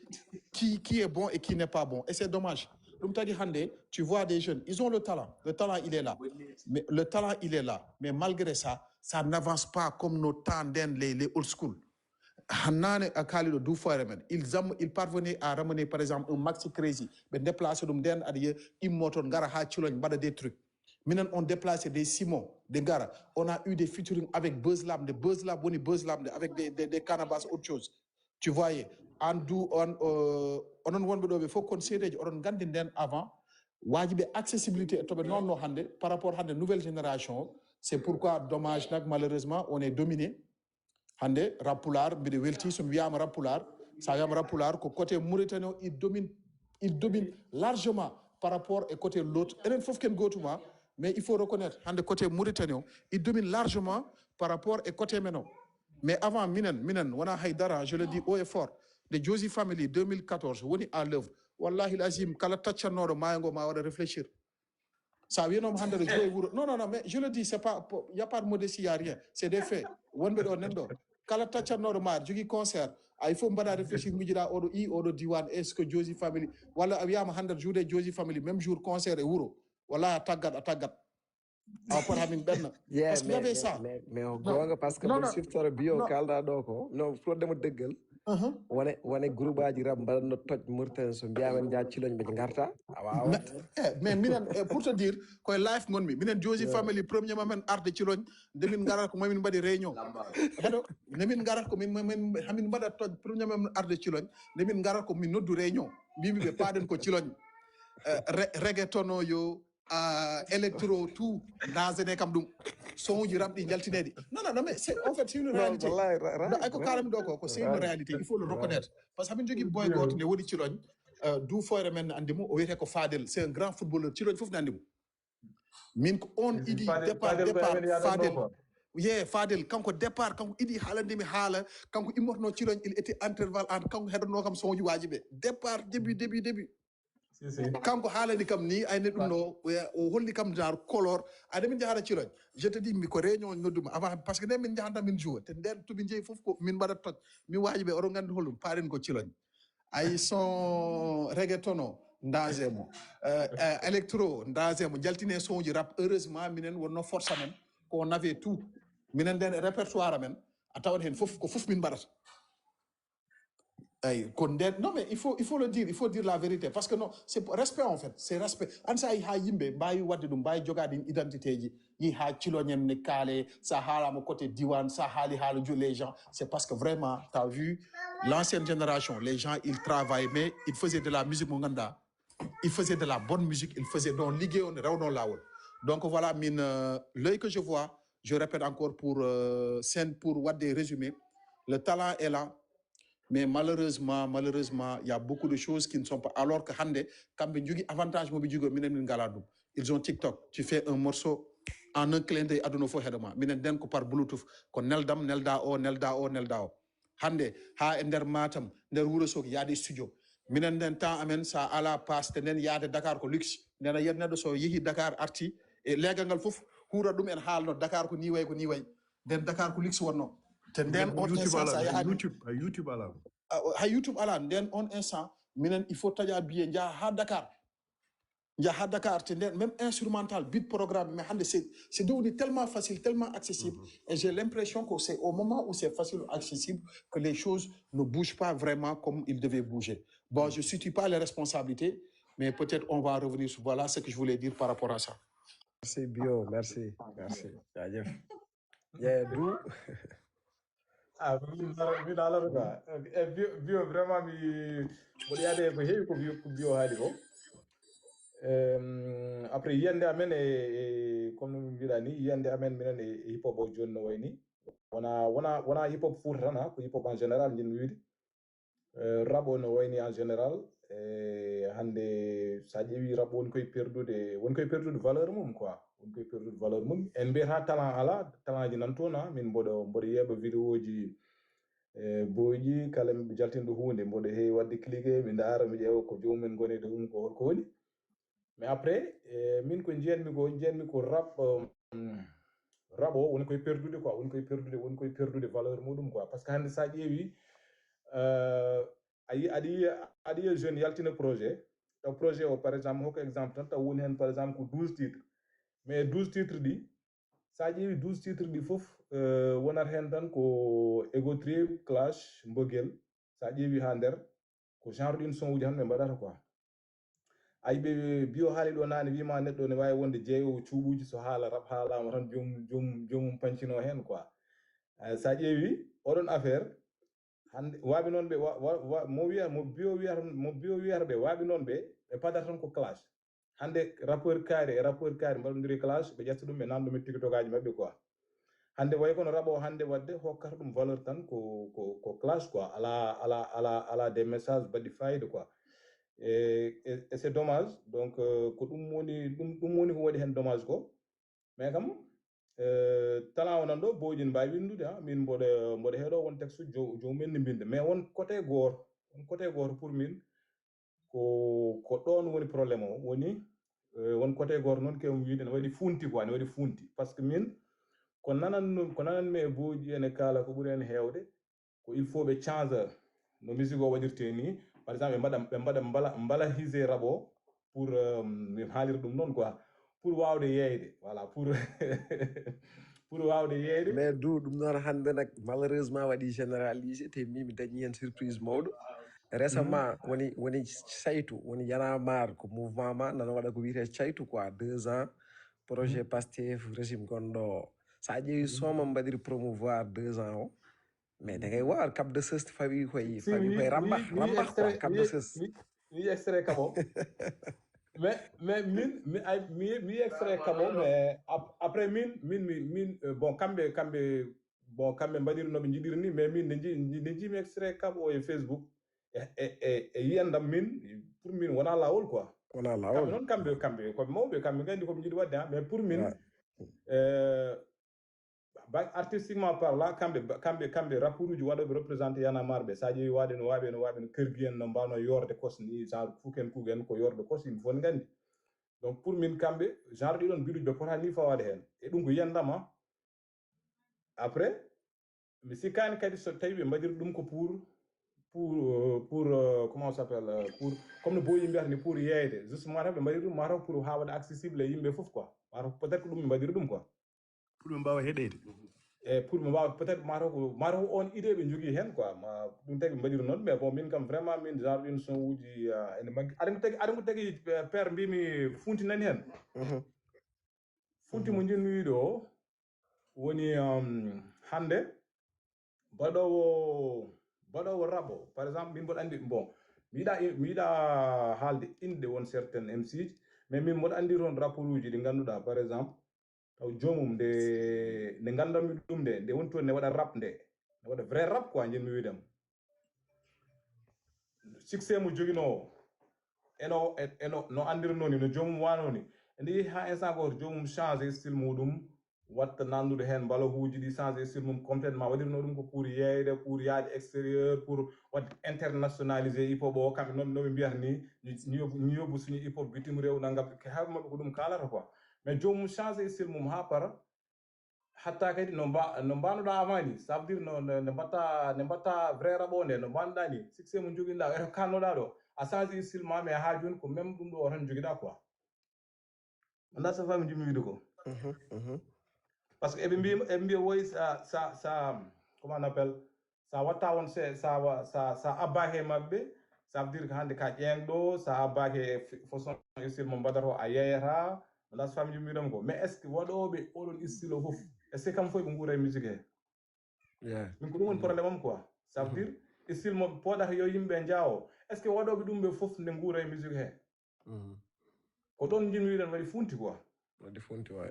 qui, qui est bon et qui n'est pas bon, et c'est dommage. Ɗum tagi hannde, tu vois des jeunes, ils ont le talent, le talent il est là, mais le talent il est là, mais malgré ça, ça n'avance pas comme nos temps nden, les, les old school. Hannane a kaali ɗo du foyre men, ils, am- ils parvenaient à ramener par exemple un Maxi Crazy, ɓe déplacer ɗum nden aɗa yiya immo toon ngara ha Ciloñ mbaɗa des trucs. Minen on déplacer des Simon de ngara, on a eu des featuring avec Buzz Lab, nde Buzz Lab woni Buzz Lab nde avec des, des, des Canabasse, autre chose. Tu voyais, an du on euh, onon wonɓe ɗo ɓe fof kon seedeji oɗon gandi nden avant, waji ɓe accessibilité to ɓe nonno hannde par rapport hannde nouvelle génération. C'est pourquoi dommage nak, malheureusement on est dominé. Hannde rap pulaar, mbiɗa welti so mi wiyama rap pulaar, sa wiyama rap pulaar ko côté Mauritanie o, il domine, il domine largement par rapport et côté l'autre. Enen fof ken gotuma, mais il faut reconnaître hannde côté Mauritanie o, il domine largement par rapport et côté men o. Mais avant minen, minen wona hay dara, je le dis haut et fort, de Josie Family deux mille quatorze woni à l'œuvre. Wallahi l'azim, kala taccannoɗo maayo ngo ma waɗa réfléchir. Sa wiyanoma hande aɗa joyi wuuro, non non non, mais je le dis, c'est pas, il y a pas de modestie, il y a rien, c'est des faits. Wonɓe ɗo nen ɗo, kala taccannoɗo ma aɗa jogui concert, ay fof mbaɗa réfléchir, mijoɗa oɗo i oɗo diwan, est ce que Josie Family, walla a wiyama hande aɗa joude Josie Family même jour concert e wuuro, walla a taggat a taggat, awa pot hamin ɓenna. Yeah, parce que mais, mais, mais, mais on gonga parce que non, non, siftora bio kalɗa ɗo ko non, pour demo deggal. Wone wone groupe aji rap mbaɗatno toj Mauritanie, so mbiya men jaa Ciloñ ɓe garta. Awa awa. Eh, mais minen eh, pour te dire, koye live gonmi minen, Josie Family, premier ma men arde Ciloñ, nde min garat ko mamin mbaɗi réunion. Heɗo, nde min garat ko min min- hamin mbaɗa toj, premier ma men arde Ciloñ, nde min garat ko min noddu réunion, mbimi ɓe paɗen ko Ciloñ. Eh, re- reggaeton o yo, ah, électro, tout, dasene kam ɗum, son uji rap ɗi jaltineɗi. Non non non, mais c'est en fait c'est une réalité. Wallahi ra- ra- Ay ko kalami ɗo ko ko c'est une réalité, il faut le reconnaître, parce que hamin jogui boy goto ne woni Ciloñ. Euh, du foyre men ne andi mo, o wiyete ko Fadel, c'est un grand footballeur, Ciloñ fof ne andi mo. Min ko on idi départ départ Fadel. Ye Fadel, kanko départ, kanko idi haalande mi haala, kanko immorno Ciloñ, il était interval an, kanko heɗonno kam sonji waji ɓe départ début début début. Kanko haalani kam ni, ayne ɗum no o holli kam genre color. Ade min jahata Ciloñ, je te dis mi ko réunion nodduma avant, parce que nden min jahanta min joue te nden tomi jeeyi fof ko min mbaɗa toj, min waji ɓe oɗon gandi holɗum paɗen ko Ciloñ. Ay son reggaeton o, dase mo, euh, euh, électro, dase mo, jaltine sonji rap. Heureusement minen wonno force amen, ko on avait tout, minen nden répertoire amen a tawat hen fof ko fof min mbaɗata. Ay ko nden, non mais il faut il faut le dire, il faut dire la vérité, parce que non, c'est respect en fait, c'est respect. An sa yi ha yimɓe mbawi wadde ɗum, mbawi jogade une identité ji, yi ha Ciloñen ne kaale, sa haalama côté diwan, sa haali haala ju les gens, c'est parce que vraiment t'as vu l'ancienne génération, les gens ils travaillent mais ils faisaient de la musique mo ganduɗa, ils faisaient de la bonne musique, ils faisaient donc liggéey on rewno lawol. Donc voilà min euh, l'œil que je vois, je répète encore pour euh, scène pour wadde résumé, le talent est là. Mais malheureusement malheureusement il y a beaucoup de choses qui ne sont pas, alors que hande kamɓe jogui avantage moɓe jogui o minen min ngala ɗum. Ils ont TikTok, tu fais un morceau en un clin d'œil aduna fof heɗoma, minen nden ko par bluetooth, ko neldam nelda o nelda o nelda o. Hande ha e nder Matam, nder Wourossogui yaade studio, minen nden temps amen sa ala passe te nden yaade Dakar ko luxe, nden a yiyat neɗɗo so yeehi Dakar arti e leegal ngal fof, huurat ɗum en haalno Dakar ko ni way ko ni way. Nden Dakar ko luxe wonno. Te nden on instant sa yahaani YouTube, a YouTube ala. Hay YouTube ala. Nden on instant minen il faut taƴa billet jaha ha Dakar, jaha ha Dakar te nden même instrumental beat programme, mais hande c'est c'est devenu tellement facile, tellement accessible, et j'ai l'impression que c'est au moment où c'est facile ou accessible que les choses ne bougent pas vraiment comme il devait bouger. Bon, je situe pas les responsabilités, mais peut-être on va revenir sur, voilà ce que je voulais dire par rapport à ça. Merci bio, merci, merci. Jaajëf. Yeah, du. Ah, min ala rega e bio, bio vraiment mi mboɗo yaade ko heewi ko bio ko bio haali ko. Après yiyande amen e, e comme no min mbiɗa ni, yiyande amen minen e hip hop o joni no wayni wona wona wona hip hop Fouta tan ha, ko hip hop en général jinmi wiide. Rap o no wayni en général, e hande sa ƴeewi rap woni koye perdude, woni koye perdude valeur mum quoi, woni koye perdude valeur mum. En mbiyata talent ala, talent ji nan toon ha, min mboɗo mboɗo yeeɓa vidéo ji e boyji kala miɓe jaltinɗo hunde mboɗo heewi wadde cliquer mi ndaara mi ƴeewa ko jomumen gonede ɗum ko holko woni. Mais après e min ko jiyanmi ko jiyanmi ko rap, um, rap o woni koye perdude quoi, woni koye perdude, woni koye perdude valeur muɗum quoi. Parce que hannde sa ƴeewi, euh, a yi aɗa yiya aɗa yiya jeune yaltina projet, taw projet o par exemple, hokka exemple tan, taw woni heen par exemple ko douze titres, mais douze titres ɗi, sa ƴeewi douze titres ɗi fof, euh, wonat heen tan ko ego trip, clash, mbëggeel. Sa ƴeewi haa nder, ko genre ɗin son uji tan ɓe mbaɗata quoi. Ay ɓe bio haali ɗo nane wima neɗɗo ne wawi wonde jeeyowo cuuɓuji, so haala rap haalama tan jom jom jomum pancino hen quoi. Eh, sa ƴeewi oɗon affaire, hande waɓi noon ɓe wa- wa- wa- mo wiya mo bio wiyata mo bio wiyata ɓe waɓi noon ɓe ɓe padata tan ko clash. Hande rappeur kaari e rappeur kaari mbaɗodiri clash, ɓe ƴetta ɗum ɓe nanɗum e tiktokaji maɓɓe quoi. Hande way kono rap o hande wadde hokkata ɗum valeur tan ko ko ko clash quoi, ala ala ala ala des messages baɗɗi fayida quoi. Et, et, et c'est dommage. Donc euh, ko ɗum woni ɗum ɗum woni ko waɗi hen dommage ko. Mais kam euh, talent o nan ɗo booƴi ne mbawi windude ha min mboɗo mboɗo heeɗo won texte uji jo- jomumen ne mbinda, mais won côté goto won côté goto pour min ko ko ɗon woni problème o woni euh, won côté goto noon kewmi wiide ne waɗi funti quoi, ne waɗi funti parce que min ko nanan ko nananmi e booƴi ene kaala ko ɓuri hen heewde ko il faut ɓe change no musique o waɗirte ni. Par exemple ɓe mbaɗa ɓe mbaɗa mbala mbala hise rap o pour euh, mi haalira ɗum noon quoi, pour wawde yeeyde voilà pour pour wawde yeeyde. Mais du ɗum noon hannde nak malheureusement waɗi généralisé te min mi dañi heen surprise mawɗo. Récemment woni woni saytu woni Y'en a marre ko mouvement ma nana waɗa ko wiyetee caytu quoi, deux ans projet Pastef régime gonɗo o. So a ƴeewi sooma mbaɗiri promouvoir deux ans o, mais da ngay waar cap de sest fawi koye fawi koye rambax rambax quoi, cap de sest. Mi extrait kabo. Mais mais min mi ay mi mi extrait kabo, mais ap- après min min mi min euh, bon kamɓe kamɓe bon kamɓe mbaɗiri noɓe jiɗiri ni, mais min ne ji ne jiimi extrait kabo e Facebook e e e e yiyandam min pour min wona lawol quoi. Wona lawol. Kamɓe noon kamɓe kamɓe koɓe mawɓe, kamɓe gandi koɓe jiɗi wadde ha, mais pour min euh, ba artistiquement parlant kamɓe kamɓe kamɓe rapport uji waɗoɓe représenté Y'en a marre ɓe, sa ƴeewi waɗe no waɓe no waɓe no kergi en no mbawno yorde kos ni genre fuken kugen ko yorde kos yimɓe fof ne gandi. Donc pour min kamɓe genre ɗiɗon biɗuji ɓe potani fawade hen e ɗum ko yiyandam ha. Après mi sikkani kadi so tawi ɓe mbaɗiri ɗum ko pour pour euh, pour euh, comment on s'appelle euh, pour comme no boyi mbiyata ni pour yeeyde justement tan ɓe mbaɗiri ɗum mataw pour ha waɗa accessible e yimɓe fof quoi, mataw peut être ko ɗum ɓe mbaɗiri ɗum quoi. Pour ɓe mbawa heɗeyde. E pour ɓe mbawa peut être mataw ko mataw on idée ɓe jogui hen quoi, ma ɗum tagi ɓe mbaɗiri noon, mais bon min kam vraiment min genre ɗin son uji euh, ene manque aɗa ko tagi aɗa ko tagi euh, père mbimi funtinani hen. Funti mo jinmi wiide o woni um, hande baɗowo baɗowo rap o par exemple min mboɗo andi bon mi yiɗa mi yiɗa haalde inɗe won certaine M C ji, mais min mboɗo andi toon rapport uji ɗi ganduɗa par exemple taw jomum nde nde gandanmi ɗum nde nde woni toon ne waɗa rap nde ne waɗa vrai rap quoi jinmi wiidem. Succès mo joginoowo eno eno no andirnoo ni no joomum waanoo ni, ene yehi haa instant gooto joomum change style muɗum, watta nandude heen mbalahuuji ɗi change style mum complètement waɗirnoo ɗum ko pour yeeyde pour yaade extérieur pour waɗde internationalisé hip hop o kamɓe noon noɓe mbiyata ni ñu yóbbu suñu hip hop bitim réew nangam, heewɓe maɓɓe ko ɗum kaalata quoi. Mais joomum change style mum haa para hatta kadi no mba no mbanoɗa avant ni, ça veut dire no nde mbatta nde mbatta vrai rap o nde no mbanoɗa ni succès mo joguinoɗa eto kannoɗa ɗo a change style ma mais ha joni ko même ɗum ɗo o tan joguiɗa quoi. Anda sa fami jummi wiide ko parce que eɓe mbi eɓe mbiya woy sa sa sa comment on appelle sa watta on se sa sa sa abba he mabɓe, ça veut dire que hande ka ƴeeŋɗo sa abbaki e façon style mo mbaɗata o a yeeyata. Wala so famji mbiɗon ko mais est ce que waɗoɓe oɗon style o fof est ce que kam fof ɓe guura e musique he? Min ko ɗum woni problème am quoi. Ça veut dire style mo poɗata yo yimɓe jaawo est ce que waɗoɓe ɗum ɓe fof nde guura e musique he? Ko ɗon jinmi wiɗen waɗi funti quoi. Waɗi funti waay.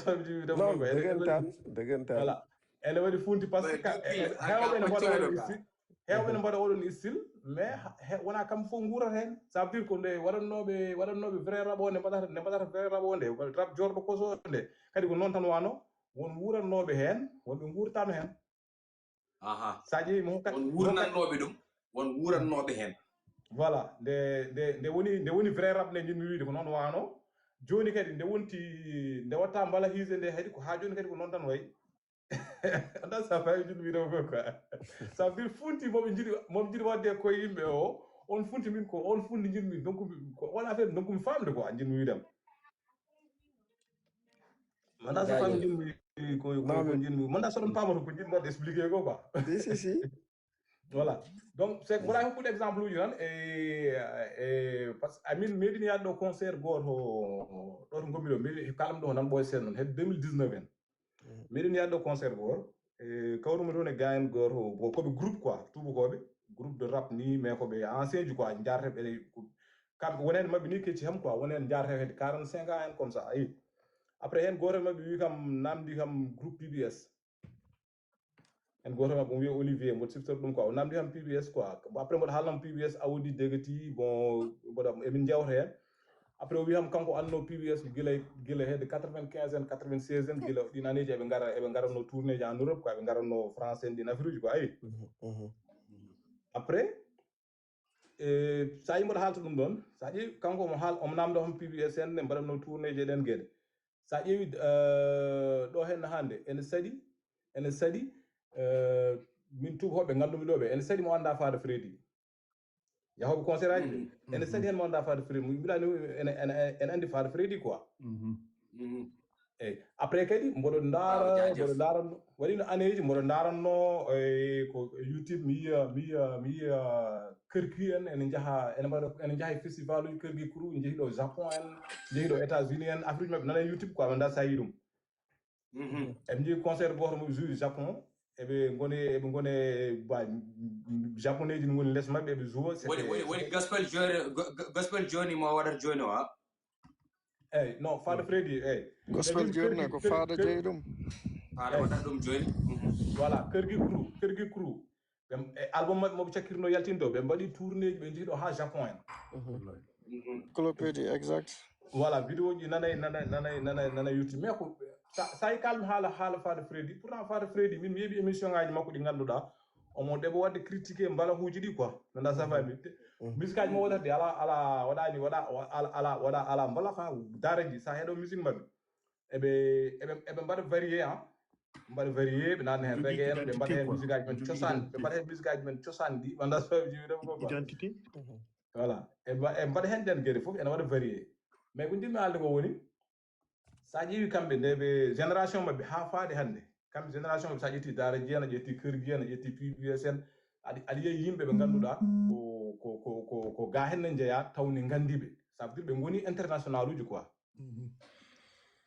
Degentane degentane. Ene waɗi funti par ce que hewɓe ne mbaɗa oɗon style hewɓe ne mbaɗa oɗon style mais wona kam fof guurata heen. Ça veut dire ko nde waɗannooɓe waɗannooɓe vrai rap o nde mbaɗata nde mbaɗata vrai rap o nde rap jorɗo koso nde kadi ko noon tan wano won wuurannooɓe heen wonɓe nguurtano heen. Aha. Sa ƴeewi mo hokkat won wurnannooɓe ɗum won wurannooɓe heen. Voilà nde nde nde woni nde woni vrai rap nde jinmi wiide ko noon wano Jooni kadi nde wonti, nde watta mbala hiise nde, haɗi ko haa jooni kadi ko noon tan wayi. Anda sa fayi jillu wiɗo ko quoi. Ça veut dire funti moɓe jiɗi, moɓe jiɗi wadde koye yimɓe o, on funti min ko, on funti jiɗmi, donc ko on affaire donc mi famde quoi, jiɗmi wiɗam. Manda sa fami jiɗmi ko, ko jiɗmi. Manda sa ɗon pamoto ko jiɗmi wadde expliquer ko quoi. Si, si, si. Voilà. Donc c'est mboɗa hokkude exemple uji tan e, e parce que amin meɗin yaade ɗo concert goto, ɗo to gommi ɗo mbiɗi kalam ɗo nan ɓoy sen noon hedde deux mille dix-neuf en. Meɗin yaade ɗo concert goto e kawrumi toon e gayen goto, bon koɓe groupe quoi, tubakoɓe, groupe de rap ni, mais koɓe ancien ji quoi, jarreɓe. Kamɓe wonede mabɓe ni kecci ham quoi, wonede jarreɓe hedde quarante-cinq ans en comme ça, ayi. Après hen goto mabɓe wi kam, namdi kam groupe P B S. En goto mabɓe o wiya Olivier, mboɗo siftori ɗum quoi, o namdi kam P B S quoi. Après mboɗo haalnam P B S, Awdi Degati, bon mboɗo emin jewta hen. Après o wi kam kanko anno P B S gila, gila hedde quatre-vingt-quinze en, quatre-vingt-seize en, gila ɗin aneji eɓe ngara, eɓe ngaranno tournéji en Europe quoi, eɓe ngaranno France en, ɗin affaire uji quoi, ayi. Après e sa yi mboɗo haalta ɗum ɗon, sa ƴeewi kanko omo haal, omo namdo kam P B S en, ne mbaɗatno tournéji e ɗen geɗe. Sa ƴeewi ɗo hen hande ene saɗi, ene saɗi, min tubakoɓe ngandumi ɗo ɓe, ene saɗi mo anda Fada Freddy. Yahoɓe concert aji ɓe, ene saɗi hen mo anda Fada Freddy. Mbiɗani ene, ene, ene andi Fada Freddy quoi. Eyyi. Après kadi mboɗo ndaara, mboɗo ndaara, waɗino aneeji mboɗo ndaaranno e ko YouTube, mi yiya, mi yiya, mi yiya Kirgi en ene njaha, ene mbaɗa, ene njaha e festival uji Kirgi crew, jeehi ɗo Japon en, jeehi ɗo États-Unis en, Afrique maɓɓe nana e YouTube quoi, ɓe nda sa yi ɗum. Eɓe njii concert goto mo joue Japon, eɓe ngoni, eɓe ngoni ba japonais ji ngoni les maɓɓe, eɓe joue. Woni, woni, woni gospel joni, gospel joni mo waɗata joni o. Eyyi, non, Fada Freddy, eyyi. Gospel joni ko Fada jeyi ɗum. Fada waɗa ɗum joni. Voilà, Kirgi crew, Kirgi crew. Ɓe, e album maɓɓe moɓe cakkirno yaltindo, ɓe mbaɗi tournéji, ɓe jeehi ɗo ha Japon en. Clopedi, exact. Voilà, vidéo ji nanay, nanay, nanay, nanay, nanay YouTube. Mais ko sa, sa yi kalmi haala, haala Fada Freddy. Pourtant Fada Freddy, min mi yeeɓi émission ngaji makko ɗi ganduɗa omo ɗeɓo wadde critiqué mbalahuji ɗi quoi. Nanda sa fami. Musique aji mo waɗata ɗi ala, ala, waɗani, waɗa, ala, ala, waɗa, ala mbala fa daraji sa heɗo musique mabɓe. Eɓe, eɓe, eɓe mbaɗa varié, hein. Mbaɗa varié, ɓe nanna hen reggae en, ɓe mbaɗa hen musique aji men cosaan, ɓe mbaɗa hen musique aji men cosaan ɗi, wanda soɓe jiwi ɗum ko quoi. Identité. Voilà. E mba-, e mbaɗa hen ɗen geɗe fof, ene waɗa varié. Mais ko jinmi haalde ko woni, sa ƴeewi kamɓe nde ɓe génération maɓɓe ha faade hande, kamɓe génération maɓɓe sa ƴetti Daara Jeen, a ƴetti Kër Jeen, a ƴetti P B S en, aɗa, aɗa yiya yimɓe ɓe ganduɗa ko, ko, ko, ko, ko ga hen ne jeeya, taw ne gandi ɓe. Ça veut dire ɓe goni international uji quoi.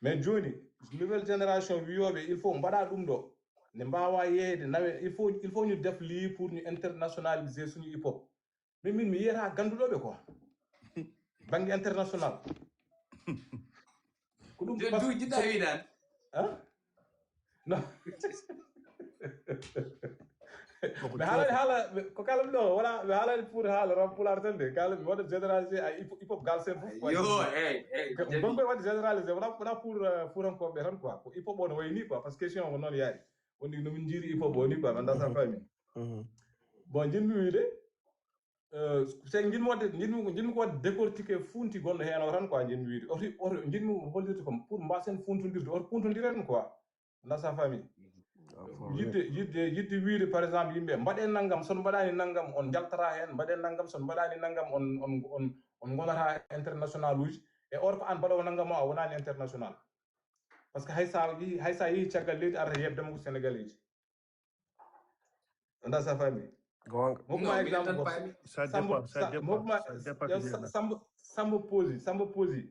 Mais joni, nouvelle génération wiyoɓe, il faut mbaɗa ɗum ɗo. Ne mbawa yeeyde, nawe, il faut, il faut ñu def lii pour ñu internationaliser suñu hip hop. Mais min, mi yiyata ganduɗoɓe quoi. Banggue international. Ko ɗum joni parce que duuji ɗa wiɗan. Hein? Non. Mi haalani haala, ko kalam ɗo, wala, mi haalani pour haala rap pulaar tan de. Kala mi waɗa généralisé ay hip, hip hop galsen fof. Yo, ey, ey, ko bonko waɗi généralisé, wona, wona pour, euh, fuutankoɓe tan quoi. Ko hip hop o no wayi ni quoi, parce que question o noon yaari. Woni no min jiiri hip hop o ni quoi, mi anda sa fami. Bon, jinmi wiide, euh, c'est jinmi wadde, jinmi, jinmi ko wadde décortiqué funti gonɗo heen o tan quoi, jinmi wiide. Oti, oti, jinmi hollirde comme pour mbasen funtondirde, oti funtodiren quoi. Nda sa fami. Yidde, yidde, yidde wiide, par exemple, yimɓe, mbaɗen nanngam, son mbaɗaani nanngam, on njaltata heen, mbaɗen nanngam, son mbaɗaani nanngam, on, on, on, on ngonata international uji. E or ko an mbaɗowo nanngam o, a wonaani international. Parce que hay sa yi-, hay sa yehi caggal leydi, arata yeɓdema ko Sénégalais ji. Nda sa fami. Gonga. Mokuma exemple, ça dépend, ça dépend, ça dépend. Sambo, Sambo Posi, Sambo Posi.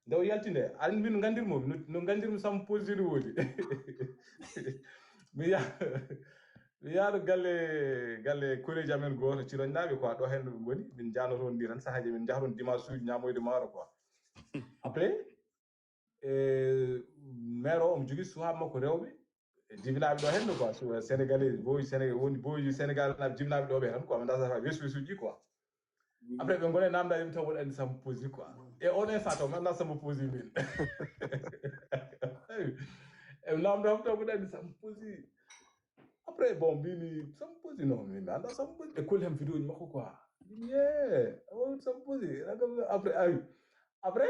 Nde o yalti nde, aɗa min gandirmo, no, no gandirmi Sambo Posi no woodi. Mi ya-, mi yaado galle, galle collège amen gooto, Ciroñnaaɓe quoi, ɗo hen no ɓe ngoni, min jaano toon ndi tan, sahaaji min njaha toon dimanche uji ñaamoyde maaro quoi. Après, e, maire o omo jogii suhaaɓe makko rewɓe, e, jibinaaɓe ɗo hen quoi, so, Sénégalais, boy Sénégal, woni boy Sénégal, naaɓe jibinaaɓe ɗo ɓe tan quoi, mi dasa wesu wesuji quoi. Après, ɓe ngona namda yim taw mboɗo andi Sambo Posi quoi. E on instant taw mi anda Sambo Posi min. E namda yim taw mboɗo andi Sambo Posi. Après, bon, mbimi Sambo Posi, non, min mi anda Sambo Posi. Ɓe kolli ham vidéo ji makko quoi. Mbimi, yeah, o Sambo Posi. Après, ayi. Après,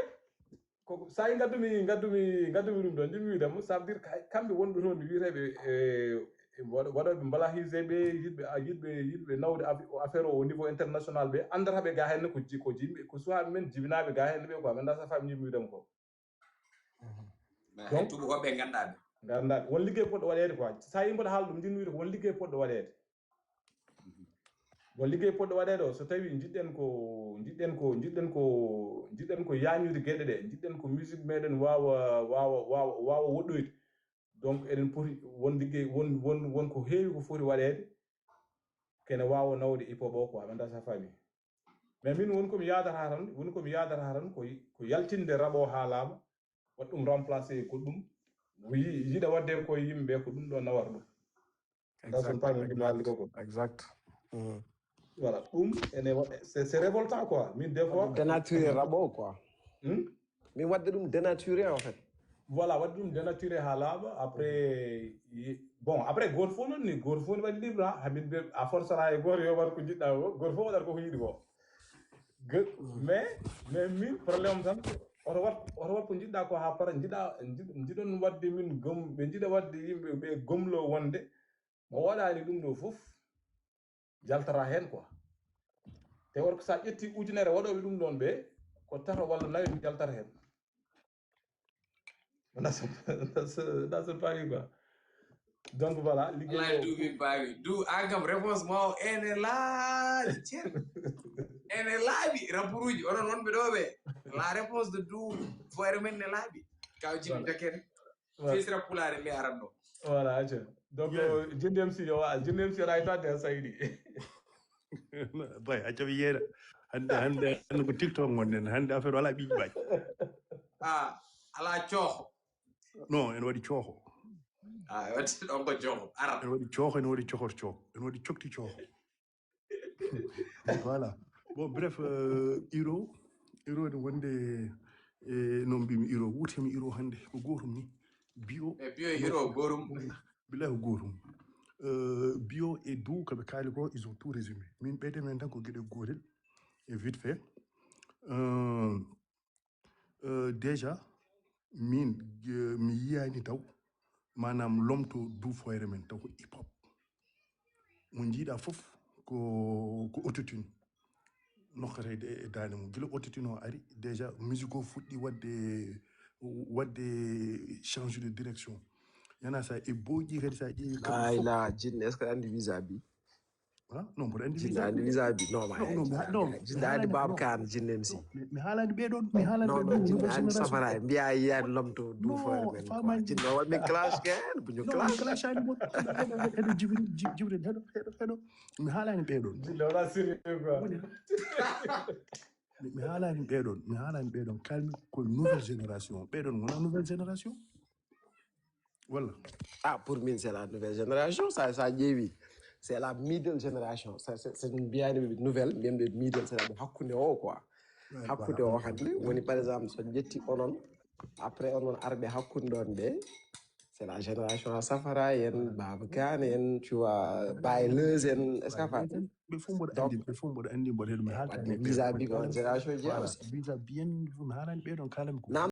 Ko sa yi ngaddumi ngaddumi ngaddumi ɗum ɗon, ɗum wiide mo, ça veut dire que kamɓe wonɓe toon wiyeteeɓe e waɗooɓe mbalahiseɓe, yiɗɓe yiɗɓe yiɗɓe nawde affaire o au niveau international, ɓe anndata ɓe ga henne ko ko jimɓe ko suwaaɓe men jibinaaɓe ga henne ɓe quoi, men da sa fami ñimmi wiidemo ko. Donc tuɓo hoɓɓe nganndaɓe. Nganndaɓe won liggey poɗɗo waɗeede quoi, sa yi mboɗo haala ɗum ndin wiide ko won liggey poɗɗo waɗeede. Bon, liggey poɗɗo waɗeede o, so tawi njiɗɗen ko njiɗɗen ko njiɗɗen ko njiɗɗen ko yañude geɗe ɗe, njiɗɗen ko musique meɗen wawa wawa wawa wawa woɗɗoyde. Donc eɗen poti won liggey won won won ko heewi ko foti waɗeede, kene wawa nawde hip hop o quoi, ɓe dasa fami. Mais min woni komi yadata tan woni komi yadata tan ko ko yaltinde rap o ha laaɓa, waɗa ɗum remplacé e goɗɗum, yiɗa waɗde ko yimɓe ko ɗum ɗo nawata ɗum. Nda son paami ɗum haalde koko. Exact. Voilà, ɗum ene waɗa c'est c'est révoltant quoi, min des fois Dénaturer rap o quoi. Hmm? Min waɗde ɗum dénaturer en fait. Voilà, waɗi ɗum dénaturé ha laaɓa. Après bon, après goto fof noon ni goto fof ne waɗi libre ha hamin ɓe a forcera e goto yo waɗ ko jiɗɗa o, goto fof waɗat koko yiɗi ko. Mais mais min problème tan, oto wat oto wat ko jiɗɗa ko ha para jiɗa jiɗon waɗde min gom ɓe jiɗa waɗde yimɓe ɓe gomlo wonde mo waɗani ɗum ɗo fof jaltata hen quoi. Te wor ko sa ƴetti ujunere waɗoɓe ɗum ɗon ɓe ko tato walla nayo jaltata hen. That's that's that's a paami quoi. Donc voilà, liggéey. Duubi paami du agam réponse mo ene laaɓi cer ene laaɓi. Rappuruji onon wonɓe ɗo ɓe la réponse de du foire men ne laaɓi. Kaw jimmi dakere. Fesira pulaare mi aranno. Voilà, acca. Donc jinnem si yo wa jinnem si ray tande saydi. Bay acca mi yeena. Hande hande hande ko TikTok ngonnen, hande affaire wala ɓiƴi baji. Ah, ala cooho. Non, en waɗi cooho. Ah, wati ɗon ko cooho ara. En waɗi cooho, en waɗi cohor cooho, en waɗi cokti cooho. Voilà. Bon, bref, euh, Hiro, Hiro ne wonde e non mbimi Hiro, wutemi Hiro hande ko gotum ni. Bio. E bio Hiro gorum. Billahi ko gotum. Euh, bio et du kaɓe kaali ko ils ont tout résumé. Min ɓeyde men tan ko gueɗe gotel et vite fait. Euh, euh, déjà min mi yiyani taw manam lomto du foyre men taw ko hip hop. Mo jiiɗa fof ko ko autotune nokkatede e dande mum gila autotune o ari déjà musique o fuɗɗi wadde wadde change de direction. Yana sa e boyƴi kadi sa ƴeewi ayla jinne est ce que andi visa bi? Non, mboɗo andi jinne andi visa bi non ma jinne andi baba kan jinne msi. Mi haalani ɓeɗon mi haalani ɓeɗon safara mbiya yiyani lomto du foyre men jinne waɗ min clash ken buñu clash. Heɗo jibril heɗo heɗo heɗo mi haalani ɓeɗon. Mi haalani ɓeɗon mi haalani ɓeɗon kalmi ko nouvelle génération ɓeɗon wona nouvelle génération. Walla? Ah, pour min c'est la nouvelle génération, ça ça ƴeewi c'est la middle génération. C'est une bien nouvelle, bien middle, c'est la hakkunde o quoi. Hakkunde o hande woni par exemple so ƴetti onon après onon arɓe hakkunde ɗon ɓe c'est la génération a safara en baba kane en tu vois baileuse en est ce que a faami? Ɓe fof mboɗo andi ɓe fof mboɗo andi mboɗo heɗo mi haalta visa bi ko on génération jeeya. Visa bien mi haalani ɓeɗon kalami ko